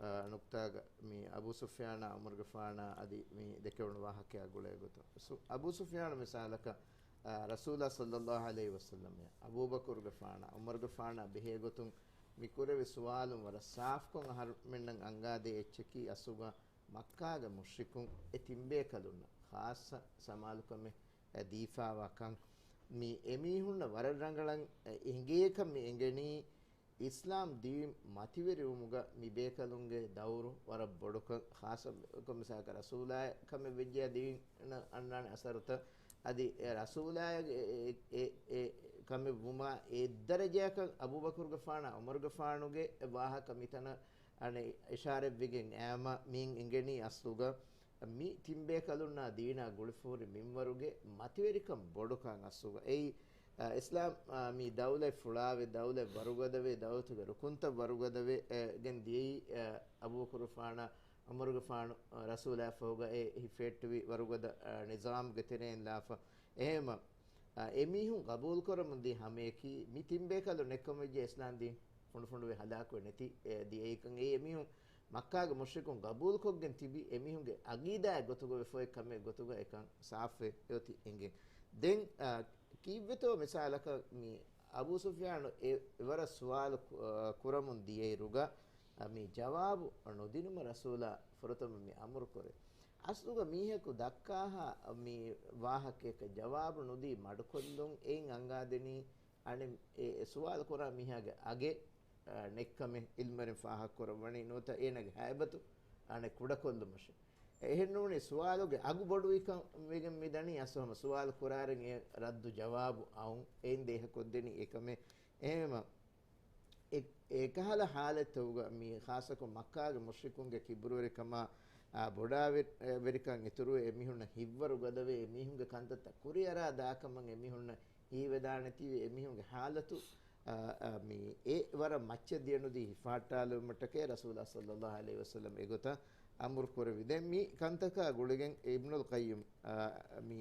އާ، ނުކްތާގަ މި އަބޫ ސުފްޔާނާ ޢުމަރުގެފާނާ އަދި މި ދެކެވުނު ވާހަކަޔާ ގުޅޭ ގޮތުން. ސު-، އަބޫ ސުފްޔާނު މިސާލަކަށް، އާ، ރަސޫލާ ޞައްލައްލާހު ޢަލައިހި ވަސައްލަމް އަބޫބަކުރުގެފާނާ ޢުމަރުގެފާނާ ބެހޭ ގޮތުން މި ކުރެވި ސުވާލުން ވަރަށް ސާފުކޮށް އަހަރުމެންނަށް އަންގާދޭ އެއްޗަކީ އަސްލުގަ މައްކާގެ މުޝްރިކުން އެ ތިންބޭކަލުންނަށް ޚާއްޞަ ސަމާލުކަމެއް ދީފާވާ ކަން. މި އެމީހުންނަށް ވަރަށް ރަނގަޅަށް އެނގޭކަން މި އެނގެނީ، އިސްލާމް ދީން މަތިވެރިވުމުގަ މި ބޭކަލުންގެ ދައުރު ވަރަށް ބޮޑުކަން، ޚާއްޞަކޮށް މިސާލަކަށް ރަސޫލާއަށް ކަމެއް ވެއްޖެޔާ ދީނަށް އަންނާނެ އަސަރުތައް، އަދި އެ ރަސޫލާއަށް އެ، އެ، އެ، އެ ކަމެއް ވުމާ އެއްދަރަޖައަކަށް އަބޫބަކުރުގެފާނާ ޢުމަރުގެފާނުގެ ވާހަކަ މިތަނަށް އަނެއް އިޝާރަތްވެގެން އައީމަ މިއިން އެނގެނީ އަސްލުގަ މި ތިންބޭކަލުންނާ ދީނާ ގުޅިފަހުރި މިންވަރުގެ މަތިވެރިކަން ބޮޑުކަން އަސްލުގަ. އެއީ، އަ، އިސްލާމް، އަ، މި ދައުލަތް ފުޅާވެ، ދައުލަތް ވަރުގަދަވެ، ދައުލަތުގެ ރުކުންތައް ވަރުގަދަވެ، އަ، ގެން ދިޔައީ، އަ، އަބޫބަކުރުގެފާނާ ޢުމަރުގެފާނު، އަ، ރަސޫލާ ފަހުގަ އެ ހިފެހެއްޓެވި ވަރުގަދަ، އަ، ނިޒާމްގެ ތެރެއިން ލާފަ. އެހެންމަ، އަ، އެމީހުން ގަބޫލުކުރަމުން ދިޔަ ހަމަޔަކީ މި ތިންބޭކަލުން އެއްކަމުވެއްޖެ އިސްލާމް ދީން ފުނޑުފުނޑުވެ ހަލާކުވެ ނެތި، އެ، ދިޔައީކަން. އެއީ އެމީހުން މައްކާގެ މުޝްރިކުން ގަބޫލުކޮށްގެން ތިބި އެމީހުންގެ އަގީދާއެއް ގޮތުގަ ވެފައި ކަމެއް ގޮތުގަ އެކަން ސާފުވެ އޮތީ އެނގެން. ދެން، އަ، ކީއްވެތޯ މިސާލަކަށް މި އަބޫ ސުފްޔާނު އެ، އެވަރަށް ސުވާލު ކު-، އަ، ކުރަމުން ދިޔައިރުގަ، އަ، މި ޖަވާބު ނުދިނުމަށް ރަސޫލާ ފުރަތަމަ މި އަމުރު ކުރޭ. އަސްލުގަ މީހަކު ދައްކާހާ މި ވާހަކަޔަކަށް ޖަވާބު ނުދީ މަޑުކޮށްލުން އެއިން އަންގާދެނީ އަނެއް އެ، އެ ސުވާލު ކުރާ މީހާގެ އަގެއް، އަ، ނެތްކަމެއް އިލްމުވެރިން ފާހަގަކުރައްވަނީ ނުވަތަ އޭނާގެ ހައިބަތު އަނެއް ކުޑަކޮށްލުމަށެ. އެހެންނޫނީ ސުވާލުގެ އަގު ބޮޑުވިކަން ވެގެން މި ދަނީ އަސްލު ހަމަ ސުވާލު ކުރާއިރުން އެ ރައްދު ޖަވާބު އައުން އެއިން ދޭހަކޮށްދެނީ އެކަމެއް. އެހެންވީމަ، އެ، އެކަހަލަ ހާލަތްތަކުގަ މި ޚާއްޞަކޮށް މައްކާގެ މުޝްރިކުންގެ ކިބުރުވެރިކަމާ، އާ، ބޮޑާވެ-، ވެރިކަން އިތުރުވެ އެމީހުންނަށް ހިތްވަރުގަދަވެ އެމީހުންގެ ކަންތައްތައް ކުރިއަރާ ދާކަމަށް އެމީހުންނަށް ހީވެދާނެތީވެ އެމީހުންގެ ހާލަތު، އާ، އާ، މި އެ ވަރަށް މައްޗަށް ދިޔަނުދީ ހިފަހައްޓާލުމަށްޓަކައި ރަސޫލާ ޞައްލައްލާހު ޢަލައިހި ވަސައްލަމް އެގޮތަށް އަމުރު ކުރެވި. ދެން މި ކަންތަކާ ގުޅިގެން އިބްނުލް ޤައްޔިމް، އާ، މި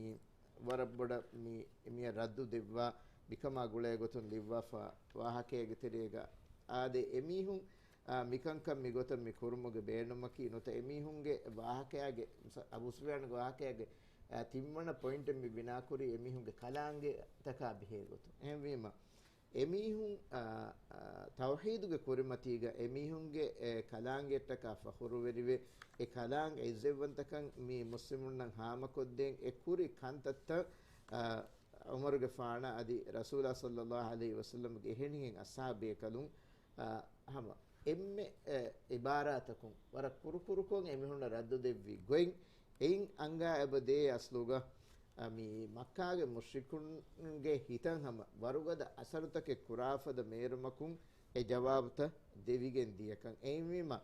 ވަރަށް ބޮޑަށް މި، މިއަށް ރައްދު ދެއްވާ، މިކަމާ ގުޅޭ ގޮތުން ލިއްވާފަ ވާހަކައިގެ ތެރޭގަ އާދެ، އެމީހުން، އާ، މިކަންކަން މިގޮތަށް މި ކުރުމުގެ ބޭނުމަކީ ނުވަތަ އެމީހުންގެ ވާހަކައިގެ، އަބޫ ސުފްޔާނުގެ ވާހަކައިގެ، އާ، ތިންވަނަ ޕޮއިންޓެއް މި ބިނާކުރީ އެމީހުންގެ ކަލާނގެތަކާ ބެހޭ ގޮތުން. އެހެންވީމަ، އެމީހުން، އާ، އާ، ތައުޙީދުގެ ކުރިމަތީގަ އެމީހުންގެ އެ ކަލާނގެއަށްޓަކާ ފަޚުރުވެރިވެ، އެ ކަލާނގެ އިއްޒަތްވަންތަކަން މި މުސްލިމުންނަށް ހާމަކޮށްދޭން އެ ކުރި ކަންތައްތައް، އާ، ޢުމަރުގެފާނަށް އަދި ރަސޫލާ ޞައްލައްލާހު ޢަލައިހި ވަސައްލަމްގެ އެހެނިހެން އަޞްޙާބޭކަލުން، އާ، ހަމަ އެންމެ، އެ، ޢިބާރާތަކުން ވަރަށް ކުރުކުރުކޮށް އެމީހުންނަށް ރައްދު ދެއްވި ގޮތް އެއިން އަންގާ އެބަ ދޭ އަސްލުގަ، އަ، މި މައްކާގެ މުޝްރިކުންގެ ހިތަށް ހަމަ ވަރުގަދަ އަސަރުތަކެއް ކުރާފަދަ މޭރުމަކުން އެ ޖަވާބުތައް ދެވިގެން ދިޔަކަން. އެހެންވީމަ،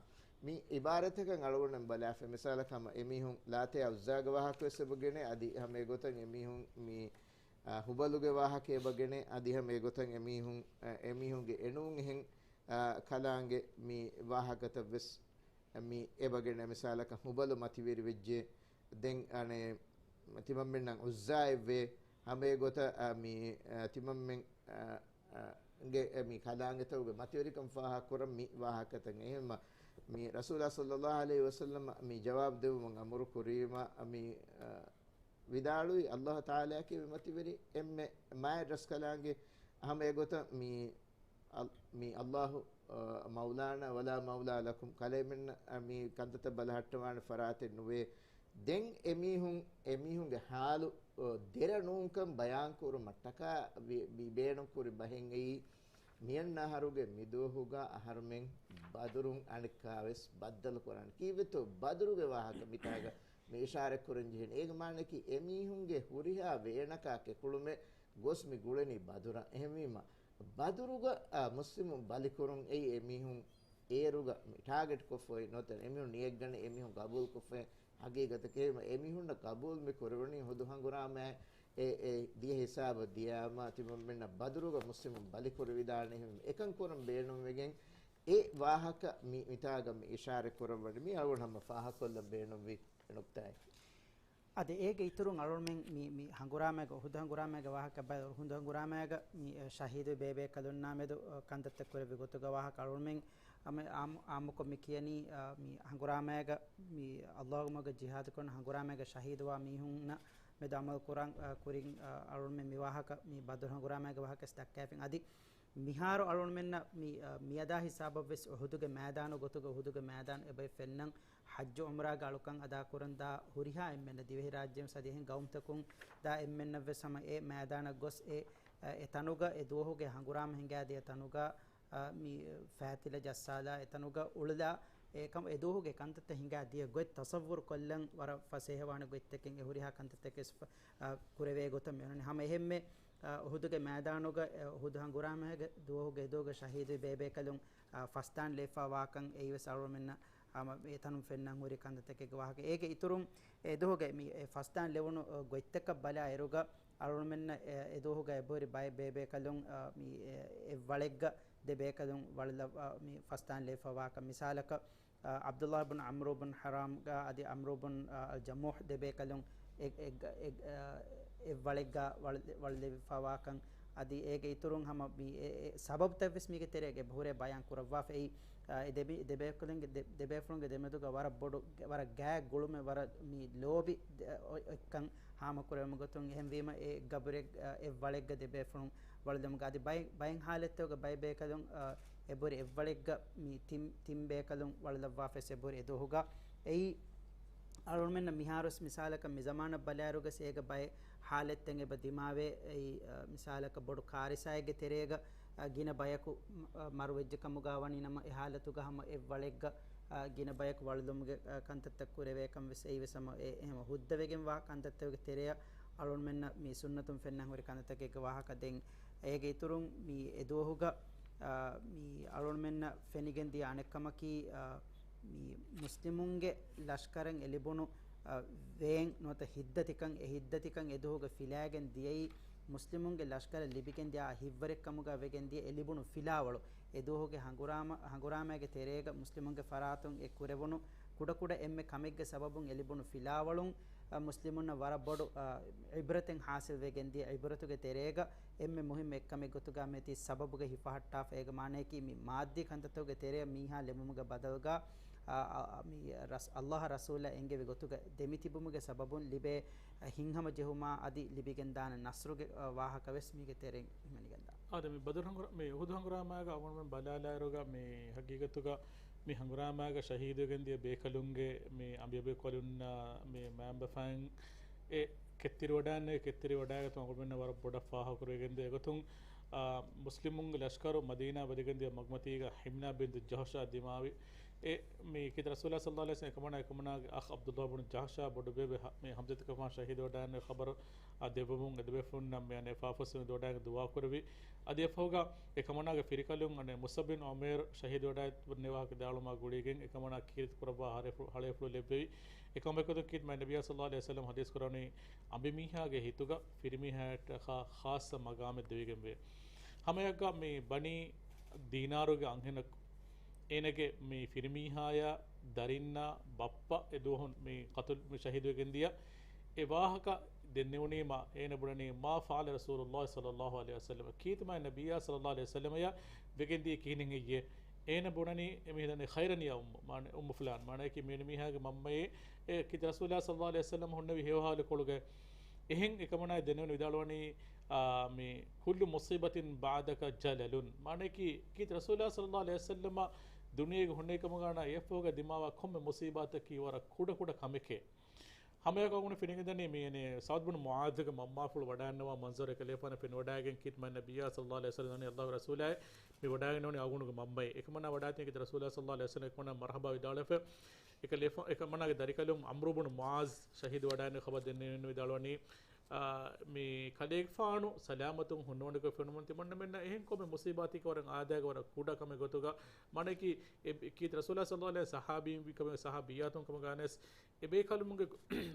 މި ޢިބާރަތަކަށް އަޅުގަނޑުމެން ބަލާފަ، މިސާލަކަށް ހަމަ އެމީހުން ލާތަޔާ ޢުއްޒާގެ ވާހަކަވެސް އެބަ ގެނޭ، އަދި ހަމަ އެގޮތަށް އެމީހުން މި، އަ، ހުބަލުގެ ވާހަކަ އެބަ ގެނޭ، އަދި ހަމަ އެގޮތަށް އެމީހުން، އަ، އެމީހުންގެ އެނޫން އެހެން، އަ، ކަލާނގެ މި ވާހަކަތައް ވެސް މި އެބަގެނެ މިސާލަކަށް ހުބަލު މަތިވެރިވެއްޖެ. ދެން އަނެއް ތިމަންމެންނަށް ޢުއްޒާއެއްވޭ. ހަމަ އެގޮތަށް، އަ، މި، އަ، ތިމަންމެން، އަ، އަ، ގެ، އެ، މި ކަލާނގެތަކުގެ މަތިވެރިކަން ފާހަގަ ކުރަން މި ވާހަކަތައް. އެހެންމަ މި ރަސޫލާ ޞައްލައްލާހު ޢަލައިހި ވަސައްލަމަ މި ޖަވާބު ދެއްވުމަށް އަމުރު ކުރީމަ، މި، އަ، ވިދާޅުވި، ﷲ ތަޢާލާއަކީ މި މަތިވެރި އެންމެ މާތް ރަސްކަލާނގެ. ހަމަ އެގޮތަށް މި އަލް-، މި އައްލާހު، އަ، މައުލާނާ ވަލާ މައުލާ ލަކުމް، ކަލޭމެންނަށް މި ކަންތައްތައް ބަލަހައްޓަވާނެ ފަރާތެއް ނުވޭ. ދެން އެމީހުން، އެމީހުންގެ ހާލު، އަ، ދެރަ ނޫންކަން ބަޔާން ކުރުމަށްޓަކާ ވި-، ވި-، ބޭނުން ކުރި ބަހެއް އެއީ، މިއަންނަ އަހަރުގެ މިދުވަހުގަ އަހަރުމެން ބަދުރުން އަނެއްކާވެސް ބައްދަލު ކުރާނެ. ކީއްވެތޯ ބަދުރުގެ ވާހަކަ މިތާގަ މި އިޝާރަތް ކުރަން ޖެހެނީ؟ އޭގެ މާނައަކީ އެމީހުންގެ ހުރިހާ ވޭނަކާ ކެކުޅުމެއް ގޮސް މި ގުޅެނީ ބަދުރަށް. އެހެންވީމަ، ބަދުރުގަ، އާ، މުސްލިމުން ބަލިކުރުން އެއީ އެމީހުން އޭރުގަ މި ޓާގެޓް ކޮށްފައި ނުވަތަ އެމީހުން ނިޔަތްގަނެ އެމީހުން ގަބޫލުކޮށްފައި ހަގީގަތަކީ އެމީހުންނަށް ގަބޫލު މި ކުރެވުނީ ހުދު ހަނގުރާމައެއް އެ، އެ ދިޔަ ހިސާބަށް ދިޔާމަ ތިމަންމެންނަށް ބަދުރުގަ މުސްލިމުން ބަލިކުރެވިދާނެ. އެކަން ކުރަން ބޭނުންވެގެން އެ ވާހަކަ މި، މިތާގަ މި އިޝާރަތް ކުރައްވަނީ މި އަޅުގަނޑު ހަމަ ފާހަގަކޮށްލަން ބޭނުންވި ނުކްތާއެއް. އަދި އޭގެ އިތުރުން އަޅުގަނޑުމެން މި، މި ހަނގުރާމައިގެ، އުހުދު ހަނގުރާމައިގެ ވާހަކަ ބައި، އުހުދު ހަނގުރާމައިގަ މި، އެ، ޝަހީދު ބޭބޭކަލުންނާ މެދު، އަ، ކަންތައްތައް ކުރެއްވި ގޮތުގެ ވާހަކަ އަޅުގަނޑުމެން އަމެ-، އާއްމު-، އާއްމުކޮށް މި ކިޔަނީ، އަ، މި ހަނގުރާމައިގަ މި އައްލާހުގެ މަގުގަ ޖިހާދު ކުރަން ހަނގުރާމައިގަ ޝަހީދުވާ މީހުންނަށް މެދު އަމަލު ކުރަން، އަ، ކުރިން، އަ، އަޅުގަނޑުމެން މި ވާހަކަ މި ބަދުރު ހަނގުރާމައިގެ ވާހަކަ ވެސް ދައްކައިފިން. އަދި މިހާރު އަޅުގަނޑުމެންނަށް މި، އަ، މިއަދާ ހިސާބަށް ވެސް އުހުދުގެ މައިދާނު ގޮތުގަ އުހުދުގެ މައިދާނު އެބައި ފެންނަން ޙައްޖު ޢުމްރާގެ އަޅުކަން އަދާކުރަން ދާ ހުރިހާ އެންމެންނަށް ދިވެހިރާއްޖެ ވެސް އަދި އެހެން ގައުމުތަކުން ދާ އެންމެންނަށް ވެސް ހަމަ އެ މައިދާނަށް ގޮސް އެ، އެ ތަނުގަ އެ ދުވަހުގެ ހަނގުރާމަ ހިނގާދިޔަ ތަނުގަ، އަ، މި ފައިތިލަ ޖައްސާލާ އެ ތަނުގަ އުޅުލާ އެ ކަމް-، އެ ދުވަހުގެ ކަންތައްތައް ހިނގާ ދިޔަ ގޮތް ތަޞައްވުރު ކޮށްލަން ވަރަށް ފަސޭހަވާނެ ގޮތްތަކެއް އެ ހުރިހާ ކަންތައްތަކެއް ވެސް ފަ-، އަ، ކުރެވޭ ގޮތަށް މި އޮންނަނީ. ހަމަ އެހެންމެ، އަ، އުހުދުގެ މައިދާނުގަ، އަ، އުހުދު ހަނގުރާމައިގެ ދުވަހުގެ އެ ދުވަހުގެ ޝަހީދު ބޭބޭކަލުން، އަ، ފަސްދާން ލެއްވާ ވާކަން އެއީ ވެސް އަޅުގަނޑުމެންނަށް ހަމަ އެ ތަނުން ފެންނަން ހުރި ކަންތައްތަކެއްގެ ވާހަކަ. އޭގެ އިތުރުން އެ ދުވަހުގެ މި އެ ފަސްދާން ލެވުނު، އަ، ގޮތްތަކަށް ބަލާ އިރުގަ އަޅުގަނޑުމެންނަށް އެ، އެ ދުވަހުގަ އެބަހުރި ބައެއް ބޭބޭކަލުން، އަ، މި އެ، އެއްވަޅެއްގަ ދެ ބޭކަލުން ވަޅުލައްވާ މި ފަސްދާން ލެވިފައިވާކަން. މިސާލަކަށް، އަ، ޢަބްދުﷲ ބުން ޢަމްރު ބުން ޙަރާމްގަ އަދި ޢަމްރު ބުން، އަ، އަލްޖަމޫޙް ދެ ބޭކަލުން އެ، އެ، އެ، އަ، އެއްވަޅެއްގަ ވަޅު-، ވަޅުލެވިފައިވާކަން. އަދި އޭގެ އިތުރުން ހަމަ މި އެ، އެ ސަބަބުތައް ވެސް މީގެ ތެރޭގަ އެބަހުރޭ ބަޔާން ކުރައްވާފައި. އާ، އެ ދެބި-، ދެބޭފުޅުންގެ، ދެ-، ދެބޭފުޅުންގެ ދެމެދުގަ ވަރަށް ބޮޑު، ވަރަށް ގާތް ގުޅުމެއް، ވަރަށް މި ލޯބި އޮތްކަން ހާމަކުރެވުމުގެ ގޮތުން. އެހެންވީމަ، އެ ގަބުރެއް، އާ، އެއްވަޅެއްގަ ދެބޭފުޅުން ވަޅުލުމުގަ އަދި ބައެއް، ބައެއް ހާލަތްތަކުގަ ބައެއް ބޭކަލުން، އާ، އެބަހުރި އެއްވަޅެއްގަ މި ތިން، ތިން ބޭކަލުން ވަޅުލައްވާފަވެސް އެބަހުރި އެ ދުވަހުގަ. އެއީ، އަޅުގަނޑުމެންނަށް މިހާރުވެސް މިސާލަކަށް މި ޒަމާނަށް ބަލާއިރުގަސް އޭގަ ބައެއް ހާލަތްތައް އެބަ ދިމާވޭ. އެއީ، އަ، މިސާލަކަށް ބޮޑު ކާރިސާއެއްގެ ތެރޭގަ، އަ، ގިނަ ބަޔަކު، މަ-، އަ، މަރުވެއްޖެ ކަމުގަ ވަނީ ނަމަ، އެ ހާލަތުގަ ހަމަ އެއްވަޅެއްގަ، އަ، ގިނަ ބަޔަކު ވަޅުލުމުގެ، އަ، ކަންތައްތައް ކުރެވޭކަން ވެސް އެއީ ވެސް ހަމަ އެ، އެހެން ހުއްދަވެގެންވާ ކަންތައްތަކުގެ ތެރެއަށް އަޅުގަނޑުމެންނަށް މި ސުންނަތުން ފެންނަން ހުރި ކަންތައްތަކެއްގެ ވާހަކަ. ދެން އޭގެ އިތުރުން މި އެ ދުވަހުގަ، އަ، މި އަޅުގަނޑުމެންނަށް ފެނިގެން ދިޔަ އަނެއްކަމަކީ، އަ، މި މުސްލިމުންގެ ލަޝްކަރަށް އެ ލިބުނު، އަ، ވޭން ނުވަތަ ހިތްދަތިކަން، އެ ހިތްދަތިކަން އެ ދުވަހުގަ ފިލާގެން ދިޔައީ، މުސްލިމުންގެ ލަޝްކަރަށް ލިބިގެން ދިޔަ ހިތްވަރެއް ކަމުގަ ވެގެން ދިޔަ އެ ލިބުނު ފިލާވަޅު. އެ ދުވަހުގެ ހަނގުރާމަ، ހަނގުރާމައިގެ ތެރޭގަ މުސްލިމުންގެ ފަރާތުން އެ ކުރެވުނު ކުޑަކުޑަ އެންމެ ކަމެއްގެ ސަބަބުން އެ ލިބުނު ފިލާވަޅުން، އަ، މުސްލިމުންނަށް ވަރަށް ބޮޑު، އަ، ޢިބްރަތެއް ޙާޞިލް ވެގެން ދިޔަ ޢިބްރަތުގެ ތެރޭގަ އެންމެ މުހިއްމު އެއްކަމެއް ގޮތުގަ މިއޮތީ ސަބަބުގަ ހިފަހައްޓާފަ. އޭގެ މާނައަކީ މި މާއްދީ ކަންތައްތަކުގެ ތެރެއަށް މީހާ ލެމުމުގެ ބަދަލުގަ، އަ، އަ، އަ، މި ރަސް-، އައްލާހާ ރަސޫލާ އެންގެވި ގޮތުގަ ދެމިތިބުމުގެ ސަބަބުން ލިބޭ، އަ، ހިތްހަމަޖެހުމާ އަދި ލިބިގެންދާނެ ނަޞްރުގެ، އަ، ވާހަކަ ވެސް މީގެ ތެރެއިން ހިމެނިގެންދާ. އާދެ، މި ބަދުރު ހަނގުރާ-، މި އުހުދު ހަނގުރާމާގަ އަޅުގަނޑުމެން ބަލާލާއިރުގަ މި ހަގީގަތުގަ މި ހަނގުރާމާގަ ޝަހީދުވެގެންދިޔަ ބޭކަލުންގެ މި އަނބިޔަބޭކަލުންނާ މި މައިންބަފައިން އެ ކެތްތެރިވަޑާން، ކެތްތެރިވަޑާގަތު އަޅުގަނޑުމެންނަށް ވަރަށް ބޮޑަށް ފާހަގަކުރެވިގެންދިޔަ ގޮތުން، އާ، މުސްލިމުންގެ ލަޝްކަރު މަދީނާ ވަދެގެންދިޔަ މަގުމަތީގަ ހިމްނާ ބިންތު ޖަހްޝާ ދިމާވި. އެ މި ކީރިތި ރަސޫލާ ޞައްލަﷲު ޢަލައިހި ވަސައްލަމަ އެކަމަނާ، އެކަމަނާގެ އަޚް ޢަބްދުﷲ ބުނު ޖަހްޝާ ބޮޑުބޭބެ ހަ-، މި ހަމްޒަތުގެފާން ޝަހީދުވެވަޑައިގެން ޚަބަރު، އާ، ދެއްވުމުން އެދެބޭފުޅުންނަށް މި އަނެއް ފާފަސްވެ ދޮޑާގެ ދުޢާ ކުރެވި. އަދި އެފަހުގަ އެކަމަނާގެ ފިރިކަލުން އަނެއް މުޞްޢަބް ބިން ޢުމައިރު ޝަހީދުވެވަޑައިގެން ވާހަކަ ދާޅުމާ ގުޅިގެން އެކަމަނާ ކީރިތި ކުރައްވާ ހަޅޭފުޅު، ހަޅޭފުޅު ލެއްވެވި. އެކަމަކު ކީރިތި މާތް ނަބިއްޔާ ޞައްލަﷲު ޢަލައިހި ވަސައްލަމަ ޙަދީޘް ކުރަނީ، އަނބިމީހާގެ ހިތުގަ ފިރިމީހާއަށްޓަކާ ޚާއްޞަ މަގާމެއް ދެވިގެންވޭ. ހަމައެއަކަށް މި ބަނީ ދީނާރުގެ އަންހެނަކު އޭނަގެ މި ފިރިމީހާޔާ ދަރިންނާ ބައްޕަ އެ ދުވަހުން މި ޤަތުލު، މި ޝަހީދުވެގެންދިޔަ އެ ވާހަކަ ދެންނެވުނީމާ، އޭނަ ބުނަނީ، "ما فعل رسول الله صلى الله عليه وسلم؟" ކީރިތި މާތް ނަބިއްޔާ ޞައްލަﷲު ޢަލައިހި ވަސައްލަމަޔަށް ވެގެންދިޔަ ކިހިނެއް ހެއްޔޭ؟ އޭނަ ބުނަނީ، އެ މީހުން ދަނީ ޚައިރަނިޔާ އުއްމު، މާނަ އުއްމު ފުލާން. މާނައަކީ މިވެނި މީހާގެ މަންމައޭ، އެ ކީރިތި ރަސޫލާ ޞައްލަﷲު ޢަލައިހި ވަސައްލަމަ ހުންނެވި ހެޔޮ ޙާލުކޮޅުގައި. އެހެން އެކަމަނާ ދެންނެވުނު ވިދާޅުވަނީ، އާ، މި ކުއްލު މުޞީބަތިން ބަޢްދަކަ ޖަލަލުން. މާނައަކީ، ކީރިތި ރަސޫލާ ޞައްލައްލާހު ޢަލައިހި ވަސައްލަމަ ދުނިޔޭގަ ހުންނެވި ކަމުގަ ވަނީ އެއަށްފަހުގަ ދިމާވާ ކޮންމެ މުޞީބާތަކީ ވަރަށް ކުޑަ ކުޑަ ކަމެކޭ. ހަމައެކަކު އަޅުގަނޑު ފެނިގެންދަނީ މި، އެނެ، ސަޢުދު ބުނު މުޢާޛުގެ މަންމާފުޅު ވަޑައިގަންނަވާ މަންޒަރު އެކަލޭފާނަށް ފެނިވަޑައިގެން ކީރިތި މާތް ނަބިއްޔާ ޞައްލައްލާހު ޢަލައިހި ވަސައްލަމަ ދަނީ ﷲގެ ރަސޫލާއޭ މި ވަޑައިގަންނަވަނީ އަޅުގަނޑުގެ މަންމައޭ. އެކަމަނާ ވަޑައިގެން ކީރިތި ރަސޫލާ ޞައްލައްލާހު ޢަލައިހި ވަސައްލަމަ އެކަމަނާ މަރުޙަބާ ވިދާޅުވެފަ. އެކަލޭފާ، އެކަމަނާގެ ދަރިކަލުން ޢަމްރު ބުނު މުޢާޛު ޝަހީދު ވަޑައިގެން ޚަބަރު ދެންނެވި ވިދާޅުވަނީ، އާ، މި ކަލޭގެފާނު ސަލާމަތުން ހުންނަވަނިކޮށް ފެނުމުން ތިމަންނަމެންނަށް އެހެން ކޮންމެ މުޞީބާތަކެއް ވަރަށް އާދައިގެ ވަރަށް ކުޑަ ކަމެއް ގޮތުގަ، މާނައަކީ، އެ، ކީރިތި ރަސޫލާ ޞައްލައްލާހު ޢަލައިހި ވަސައްލަމަ ޞަޙާބީން ކަމެއް، ޞަޙާބިއްޔާތުން ކަމުގަ ވެސް އެ ބޭކަލުންގެ،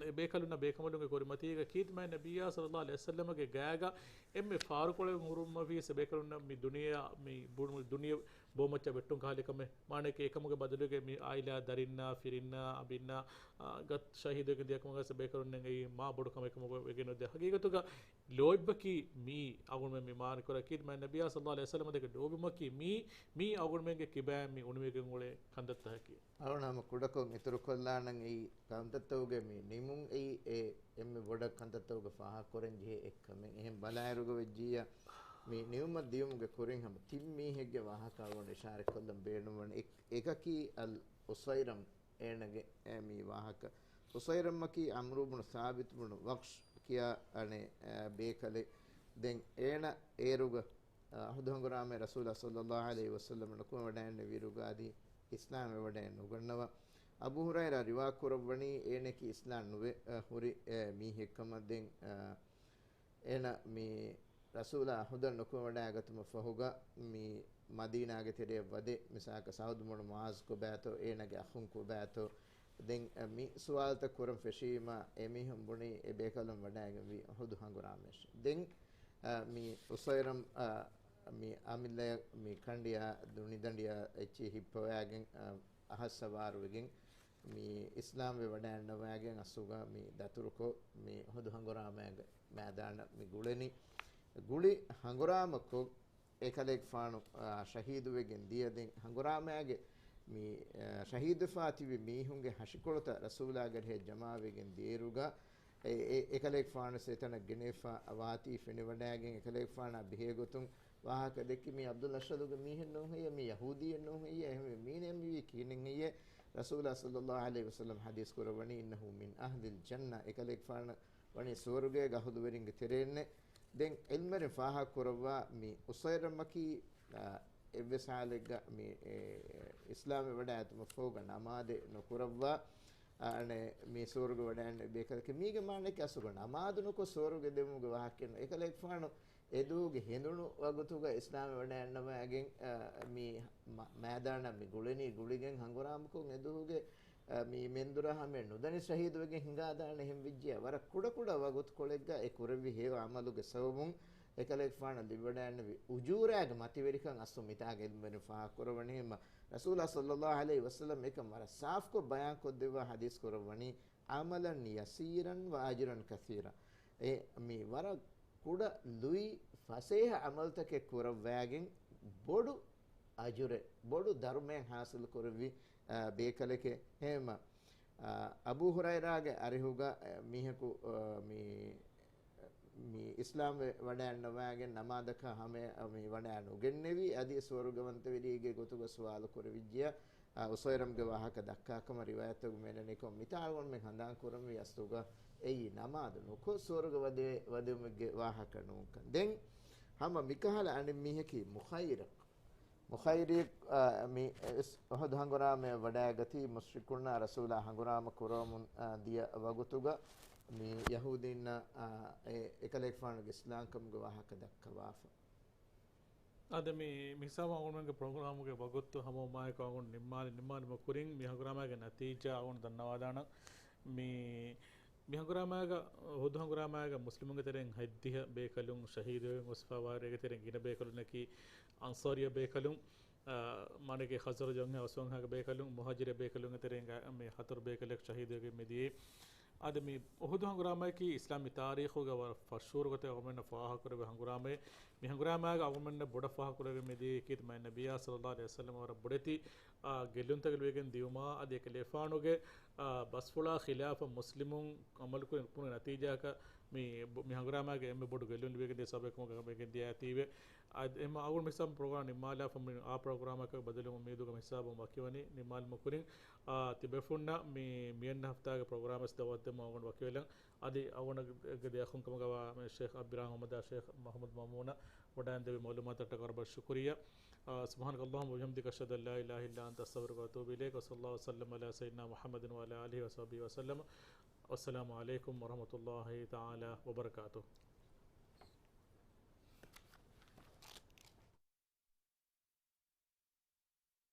އެ ބޭކަލުންނަށް ބޭކަނބަލުންގެ ކުރިމަތީގަ ކީރިތި މާތް ނަބިއްޔާ ޞައްލައްލާހު ޢަލައިހި ވަސައްލަމަގެ ގާގަ އެންމެ ފާރުކޮޅެއް ހުރުންވީސް އެ ބޭކަލުންނަށް މި ދުނިޔެއާ، މި ބު-، ދުނިޔެ ބޯމައްޗަށް ވެއްޓުން ކަހާލި ކަމެއް. މާނައަކީ އެކަމުގެ ބަދަލުގަ މި އާއިލާ ދަރިންނާ، ފިރިންނާ، އަނބިންނާ، އާ، ގަ ޝަހީދުވެގެން ދިޔަ ކަމުގަ ވެސް އެ ބޭކަލުންނަށް އެއީ މާ ބޮޑު ކަމެއް ކަމުގަ ވެގެން ނުދޭ. ހަގީގަތުގަ ލޯތްބަކީ މިއީ އަޅުގަނޑުމެން މި މާނަ ކުރާ ކީރިތި މާތް ނަބިއްޔާ ޞައްލައްލާހު ޢަލައިހި ވަސައްލަމަ ދެކެ ލޯބުމަކީ މިއީ، މިއީ އަޅުގަނޑުމެންގެ ކިބައިން މި އުނިވެގެން އުޅޭ ކަންތައްތަކަކީ. އަޅުގަނޑު ހަމަ ކުޑަކޮށް އިތުރުކޮށްލާނަން އެއީ ކަންތައްތަކުގެ މި ނިމުން އެއީ އެ އެންމެ ބޮޑަށް ކަންތައްތަކުގަ ފާހަގަކުރަން ޖެހޭ އެއްކަމެއް. އެހެން ބަލާއިރުގަ ވެއްޖިއްޔާ މި ނިމުމަށް ދިޔުމުގެ ކުރިން ހަމަ ތިން މީހެއްގެ ވާހަކަ އަޅުގަނޑު އިޝާރަތްކޮށްލަން ބޭނުންވަނީ. އެކަކީ އަލް އުޞައިރަމް އޭނަގެ އެ މި ވާހަކަ. އުޞައިރަމްއަކީ ޢަމްރު ބުނު ސާބިތު ބުނު ވަޤްޝް ކިޔާ އަނެއް، އެ، ބޭކަލެއް. ދެން އޭނަ އޭރުގަ އަ، އުޙުދު ހަނގުރާމައި ރަސޫލާ ޞައްލައްލާހު ޢަލައިހި ވަސައްލަމަ ނުކުމެވަޑައިގެންނެވިއިރުގަ އަދި އިސްލާމްވެވަޑައެއް ނުގަންނަވާ. އަބޫ ހުރައިރާ ރިވާ ކުރައްވަނީ އޭނައަކީ އިސްލާމް ނުވެ، އަ، ހުރި، އެ، މީހެއްކަމަށް. ދެން، އަ، އޭނަ މި ރަސޫލާ އުޙުދަށް ނުކުމެވަޑައިގަތުމަށް ފަހުގަ މި މަދީނާގެ ތެރެއަށް ވަދެ، މިސާލަކަށް ސަޢުދު ބުނު މުޢާޛު ކޮބާތޯ، އޭނަގެ އަޚުން ކޮބާތޯ، ދެން، އަ، މި ސުވާލުތައް ކުރަން ފެށީމަ، އެމީހުން ބުނީ އެ ބޭކަލުން ވަޑައިގެންވީ އުޙުދު ހަނގުރާމަޔަށް. ދެން، އަ، މި އުޞައިރަމް، އަ، މި އަމިއްލަޔަށް މި ކަނޑިއާ ދުނިދަނޑިއާ އެއްޗިހި ހިއްޕަވައިގެން، އަ، އަހަށް ސަވާރުވެގެން، މި އިސްލާމްވެ ވަޑައިގަންނަވައިގެން އަސްލުގަ މި ދަތުރުކޮށް، މި އުޙުދު ހަނގުރާމައިގެ މައިދާނަށް މި ގުޅެނީ. ގުޅި ހަނގުރާމަކޮށް، އެކަލޭގެފާނު، އާ، ޝަހީދުވެގެން ދިޔަ. ދެން ހަނގުރާމައިގެ މި، އާ، ޝަހީދުވެފާ ތިބި މީހުންގެ ހަށިކޮޅުތައް ރަސޫލާގެ އަރިހަށް ޖަމާވެގެން ދިޔައިރުގަ، އެ، އެ، އެކަލޭގެފާނު އެތަނަށް ގެނެފަ ވާތީ ފެނިވަޑައިގެން އެކަލޭގެފާނާ ބެހޭގޮތުން ވާހަކަ ދެއްކި، މީ ޢަބްދުލް އަޝްހަލުގެ މީހެއް ނޫން ހެއްޔޭ، މީ ޔަހޫދީއެއް ނޫން ހެއްޔޭ، އެހެންވެ މީނަ މިވީ ކިހިނެއް ހެއްޔޭ؟ ރަސޫލާ ޞައްލައްލާހު ޢަލައިހި ވަސައްލަމަ ޙަދީޘް ކުރައްވަނީ، "إنه من أهل الجنة"، އެކަލޭގެފާނަށް ވަނީ ސުވަރުގޭގެ އަހުލުވެރިންގެ ތެރެއިންނޭ. ދެން ޢިލްމުވެރިން ފާހަގަ ކުރައްވާ މި އުޞައިރަމަކީ، އާ، އެއްވެސް ޙާލެއްގަ މި، އެ، އިސްލާމްވެ ވަޑައިގަތުމަށް ފަހުގަ ނަމާދެއް ނުކުރައްވާ، އާ، އަނެއް މި ސުވަރުގެ ވަޑައިގެންނެވި ބޭކަލަކީ. މީގެ މާނައަކީ އަސްލުގަ ނަމާދު ނުކޮށް ސުވަރުގެ ދެމުމުގެ ވާހަކައެއް ނޫން. އެކަލޭގެފާނު އެދުވަހުގެ ހެނދުނު ވަގުތުގަ އިސްލާމްވެ ވަޑައިގަންނަވައިގެން، އަ، މި މަ-، މައިދާނަށް މި ގުޅެނީ، ގުޅިގެން ހަނގުރާމަކޮށް އެދުވަހުގެ، އަ، މި މެންދުރާ ހަމަޔަށް ނުދަނީ ޝަހީދުވެގެން ހިނގާދާނެ. އެހެން ވެއްޖިއްޔާ ވަރަށް ކުޑަ ކުޑަ ވަގުތުކޮޅެއްގަ އެ ކުރެއްވި ހެޔޮ ޢަމަލުގެ ސަބަބުން އެކަލޭގެފާނަށް ލިބިވަޑައިގެންނެވި އުޖޫރާގެ މަތިވެރިކަން އަސްލު މިތާގަ ޢިލްމުވެރިން ފާހަގަ ކުރައްވަނީ. އެހެންމަ ރަސޫލާ ޞައްލައްލާހު ޢަލައިހި ވަސައްލަމަ އެކަން ވަރަށް ސާފުކޮށް ބަޔާންކޮށްދެއްވާ ޙަދީޘް ކުރައްވަނީ، "عملا يسيرا وأجرا كثيرا." އެ މި ވަރަށް ކުޑަ ލުއި ފަސޭހަ ޢަމަލުތަކެއް ކުރައްވައިގެން ބޮޑު އަޖުރެއް، ބޮޑު ދަރުމައެއް ޙާޞިލު ކުރެއްވި، އާ، ބޭކަލެކޭ. އެހެންމަ، އާ، އަބޫ ހުރައިރާގެ އަރިހުގަ، އެ، މީހަކު، އާ، މި، މި އިސްލާމްވެ ވަޑައިގަންނަވައިގެން ނަމާދަކާ ހަމަޔަށް މި ވަޑައި ނުގެންނެވި، އަދި ސުވަރުގަވަންތަވެރިއެއްގެ ގޮތުގަ ސުވާލު ކުރެވިއްޖިޔާ، އާ، އުސައިރަމްގެ ވާހަކަ ދައްކާ ކަމަށް ރިވާޔަތްތަކުން މި އެނގެނީ. މިތާ އަޅުގަނޑުމެން ހަނދާން ކުރަންވީ އަސްލުގަ އެއީ ނަމާދު ނުކޮށް ސުވަރުގަ ވަދެ-، ވަދެވުމެއްގެ ވާހަކަ ނޫންކަން. ދެން ހަމަ މިކަހަލަ އަނެއް މީހަކީ މުޚައްރިޤް. މުޚައްރިޤް، އާ، މި އުޙުދު ހަނގުރާމަޔަށް ވަޑައިގަތީ މުޝްރިކުންނާ ރަސޫލާ ހަނގުރާމަ ކުރަވަމުން، އާ، ދިޔަ ވަގުތުގަ މި ޔަހޫދީންނަށް، އާ، އެ-، އެކަލޭގެފާނުގެ އިސްލާމްކަމުގެ ވާހަކަ ދައްކަވާފަ. އާދެ، މި ހިސާބަށް އަޅުގަނޑުގެ ޕްރޮގްރާމުގެ ވަގުތު ހަމަވުމާއެކު އަޅުގަނޑު ނިންމާލި، ނިންމާލުމަށް ކުރިން މި ހަނގުރާމައިގެ ނަތީޖާ އަޅުގަނޑު ދަންނަވާލާނަން. މި، މި ހަނގުރާމައިގަ، އުޙުދު ހަނގުރާމައިގަ މުސްލިމުންގެ ތެރެއިން ހަތްދިހަ ބޭކަލުން ޝަހީދުވެގެން ގޮސްފަވާ އޭގެ ތެރެއިން ގިނަ ބޭކަލުންނަކީ އަންޞާރިއްޔަ ބޭކަލުން، އާ، މާނައަކީ ޚަޒްރަޖު އަންހާ އައުސު އަންހާގެ ބޭކަލުން، މުހާޖިރު ބޭކަލުންގެ ތެރެއިން މި ހަތަރު ބޭކަލެއް ޝަހީދުވެގެން މިދިޔައީ. އާދެ، މި އުޙުދު ހަނގުރާމައަކީ އިސްލާމީ ތާރީޚުގަ ވަރަށް ފަށްޝުހުރު ގޮތެއް އަޅުގަނޑުމެންނަށް ފާހަގަކުރެވޭ ހަނގުރާމައެއް. މި ހަނގުރާމައިގަ އަޅުގަނޑުމެންނަށް ބޮޑަށް ފާހަގަކުރެވިގެން މިދިޔައީ ކީރިތި މާތް ނަބިއްޔާ ޞައްލައްލާހު ޢަލައިހި ވަސައްލަމަ ވަރަށް ބޮޑެތި، އާ، ގެއްލުންތަކެއް ލިބިގެން ދިޔުމާ އަދި އެކަލޭފާނުގެ، އާ، ބަސްފުޅާ ޚިލާފަށް މުސްލިމުން ޢަމަލުކުރި ނުކުރުމުގެ ނަތީޖާއަކަށް މި ބު-، މި ހަނގުރާމާގެ އެންމެ ބޮޑު ގެއްލުން ލިބިގެން ދިޔަ ސަބަބެއް ކަމަށް ވެގެން ދިޔައިތީވެ. އަދި އެހެން އަޅުގަނޑު މިސާލު ޕްރޮގްރާމް ނިންމާލާފަ މި އާ ޕްރޮގްރާމަކަށް ބަދަލުވުމަށް މިއަދުގެ ހިސާބުން ވަކިވަނީ ނިންމާލުމުގެ ކުރިން، އާ، ތިބޭފުޅުންނަށް މި، މިއަންނަ ހަފްތާގެ ޕްރޮގްރާމް ވެސް ދައުވަތު ދެމުން އަޅުގަނޑު ވަކިވެލަން. އަދި އަޅުގަނޑުގެ ދެ އަޚުން ކަމުގަވާ މި ޝޭޚް އަބްދުއްރަހްމާން އަޙްމަދާ ޝޭޚް މަޙްމޫދު މައުމޫނާ ވަޑައިން ދެއްވި މަޢުލޫމާތަށްޓަކާ ވަރަށް ބޮޑަށް ޝުކުރިއްޔާ. އާ، ސުބްޙާނަކަ ﷲ ވަބިޙަމްދިކަ، އަޝްހަދު އަން ލާ އިލާހަ އިއްލާ އަންތަ، އަސްތަޣްފިރުކަ ވައަތޫބު އިލައިކަ. ވަޞައްލަﷲ ވަސައްލަމަ ޢަލާ ސައްޔިދިނާ މުޙައްމަދިން ވަޢަލާ އާލިހި ވަޞަޙްބިހި ވަސައްލަމަ. ވައްސަލާމު ޢަލައިކުމް ވަރަޙްމަތުﷲ ތަޢާލާ ވަބަރަކާތުހު.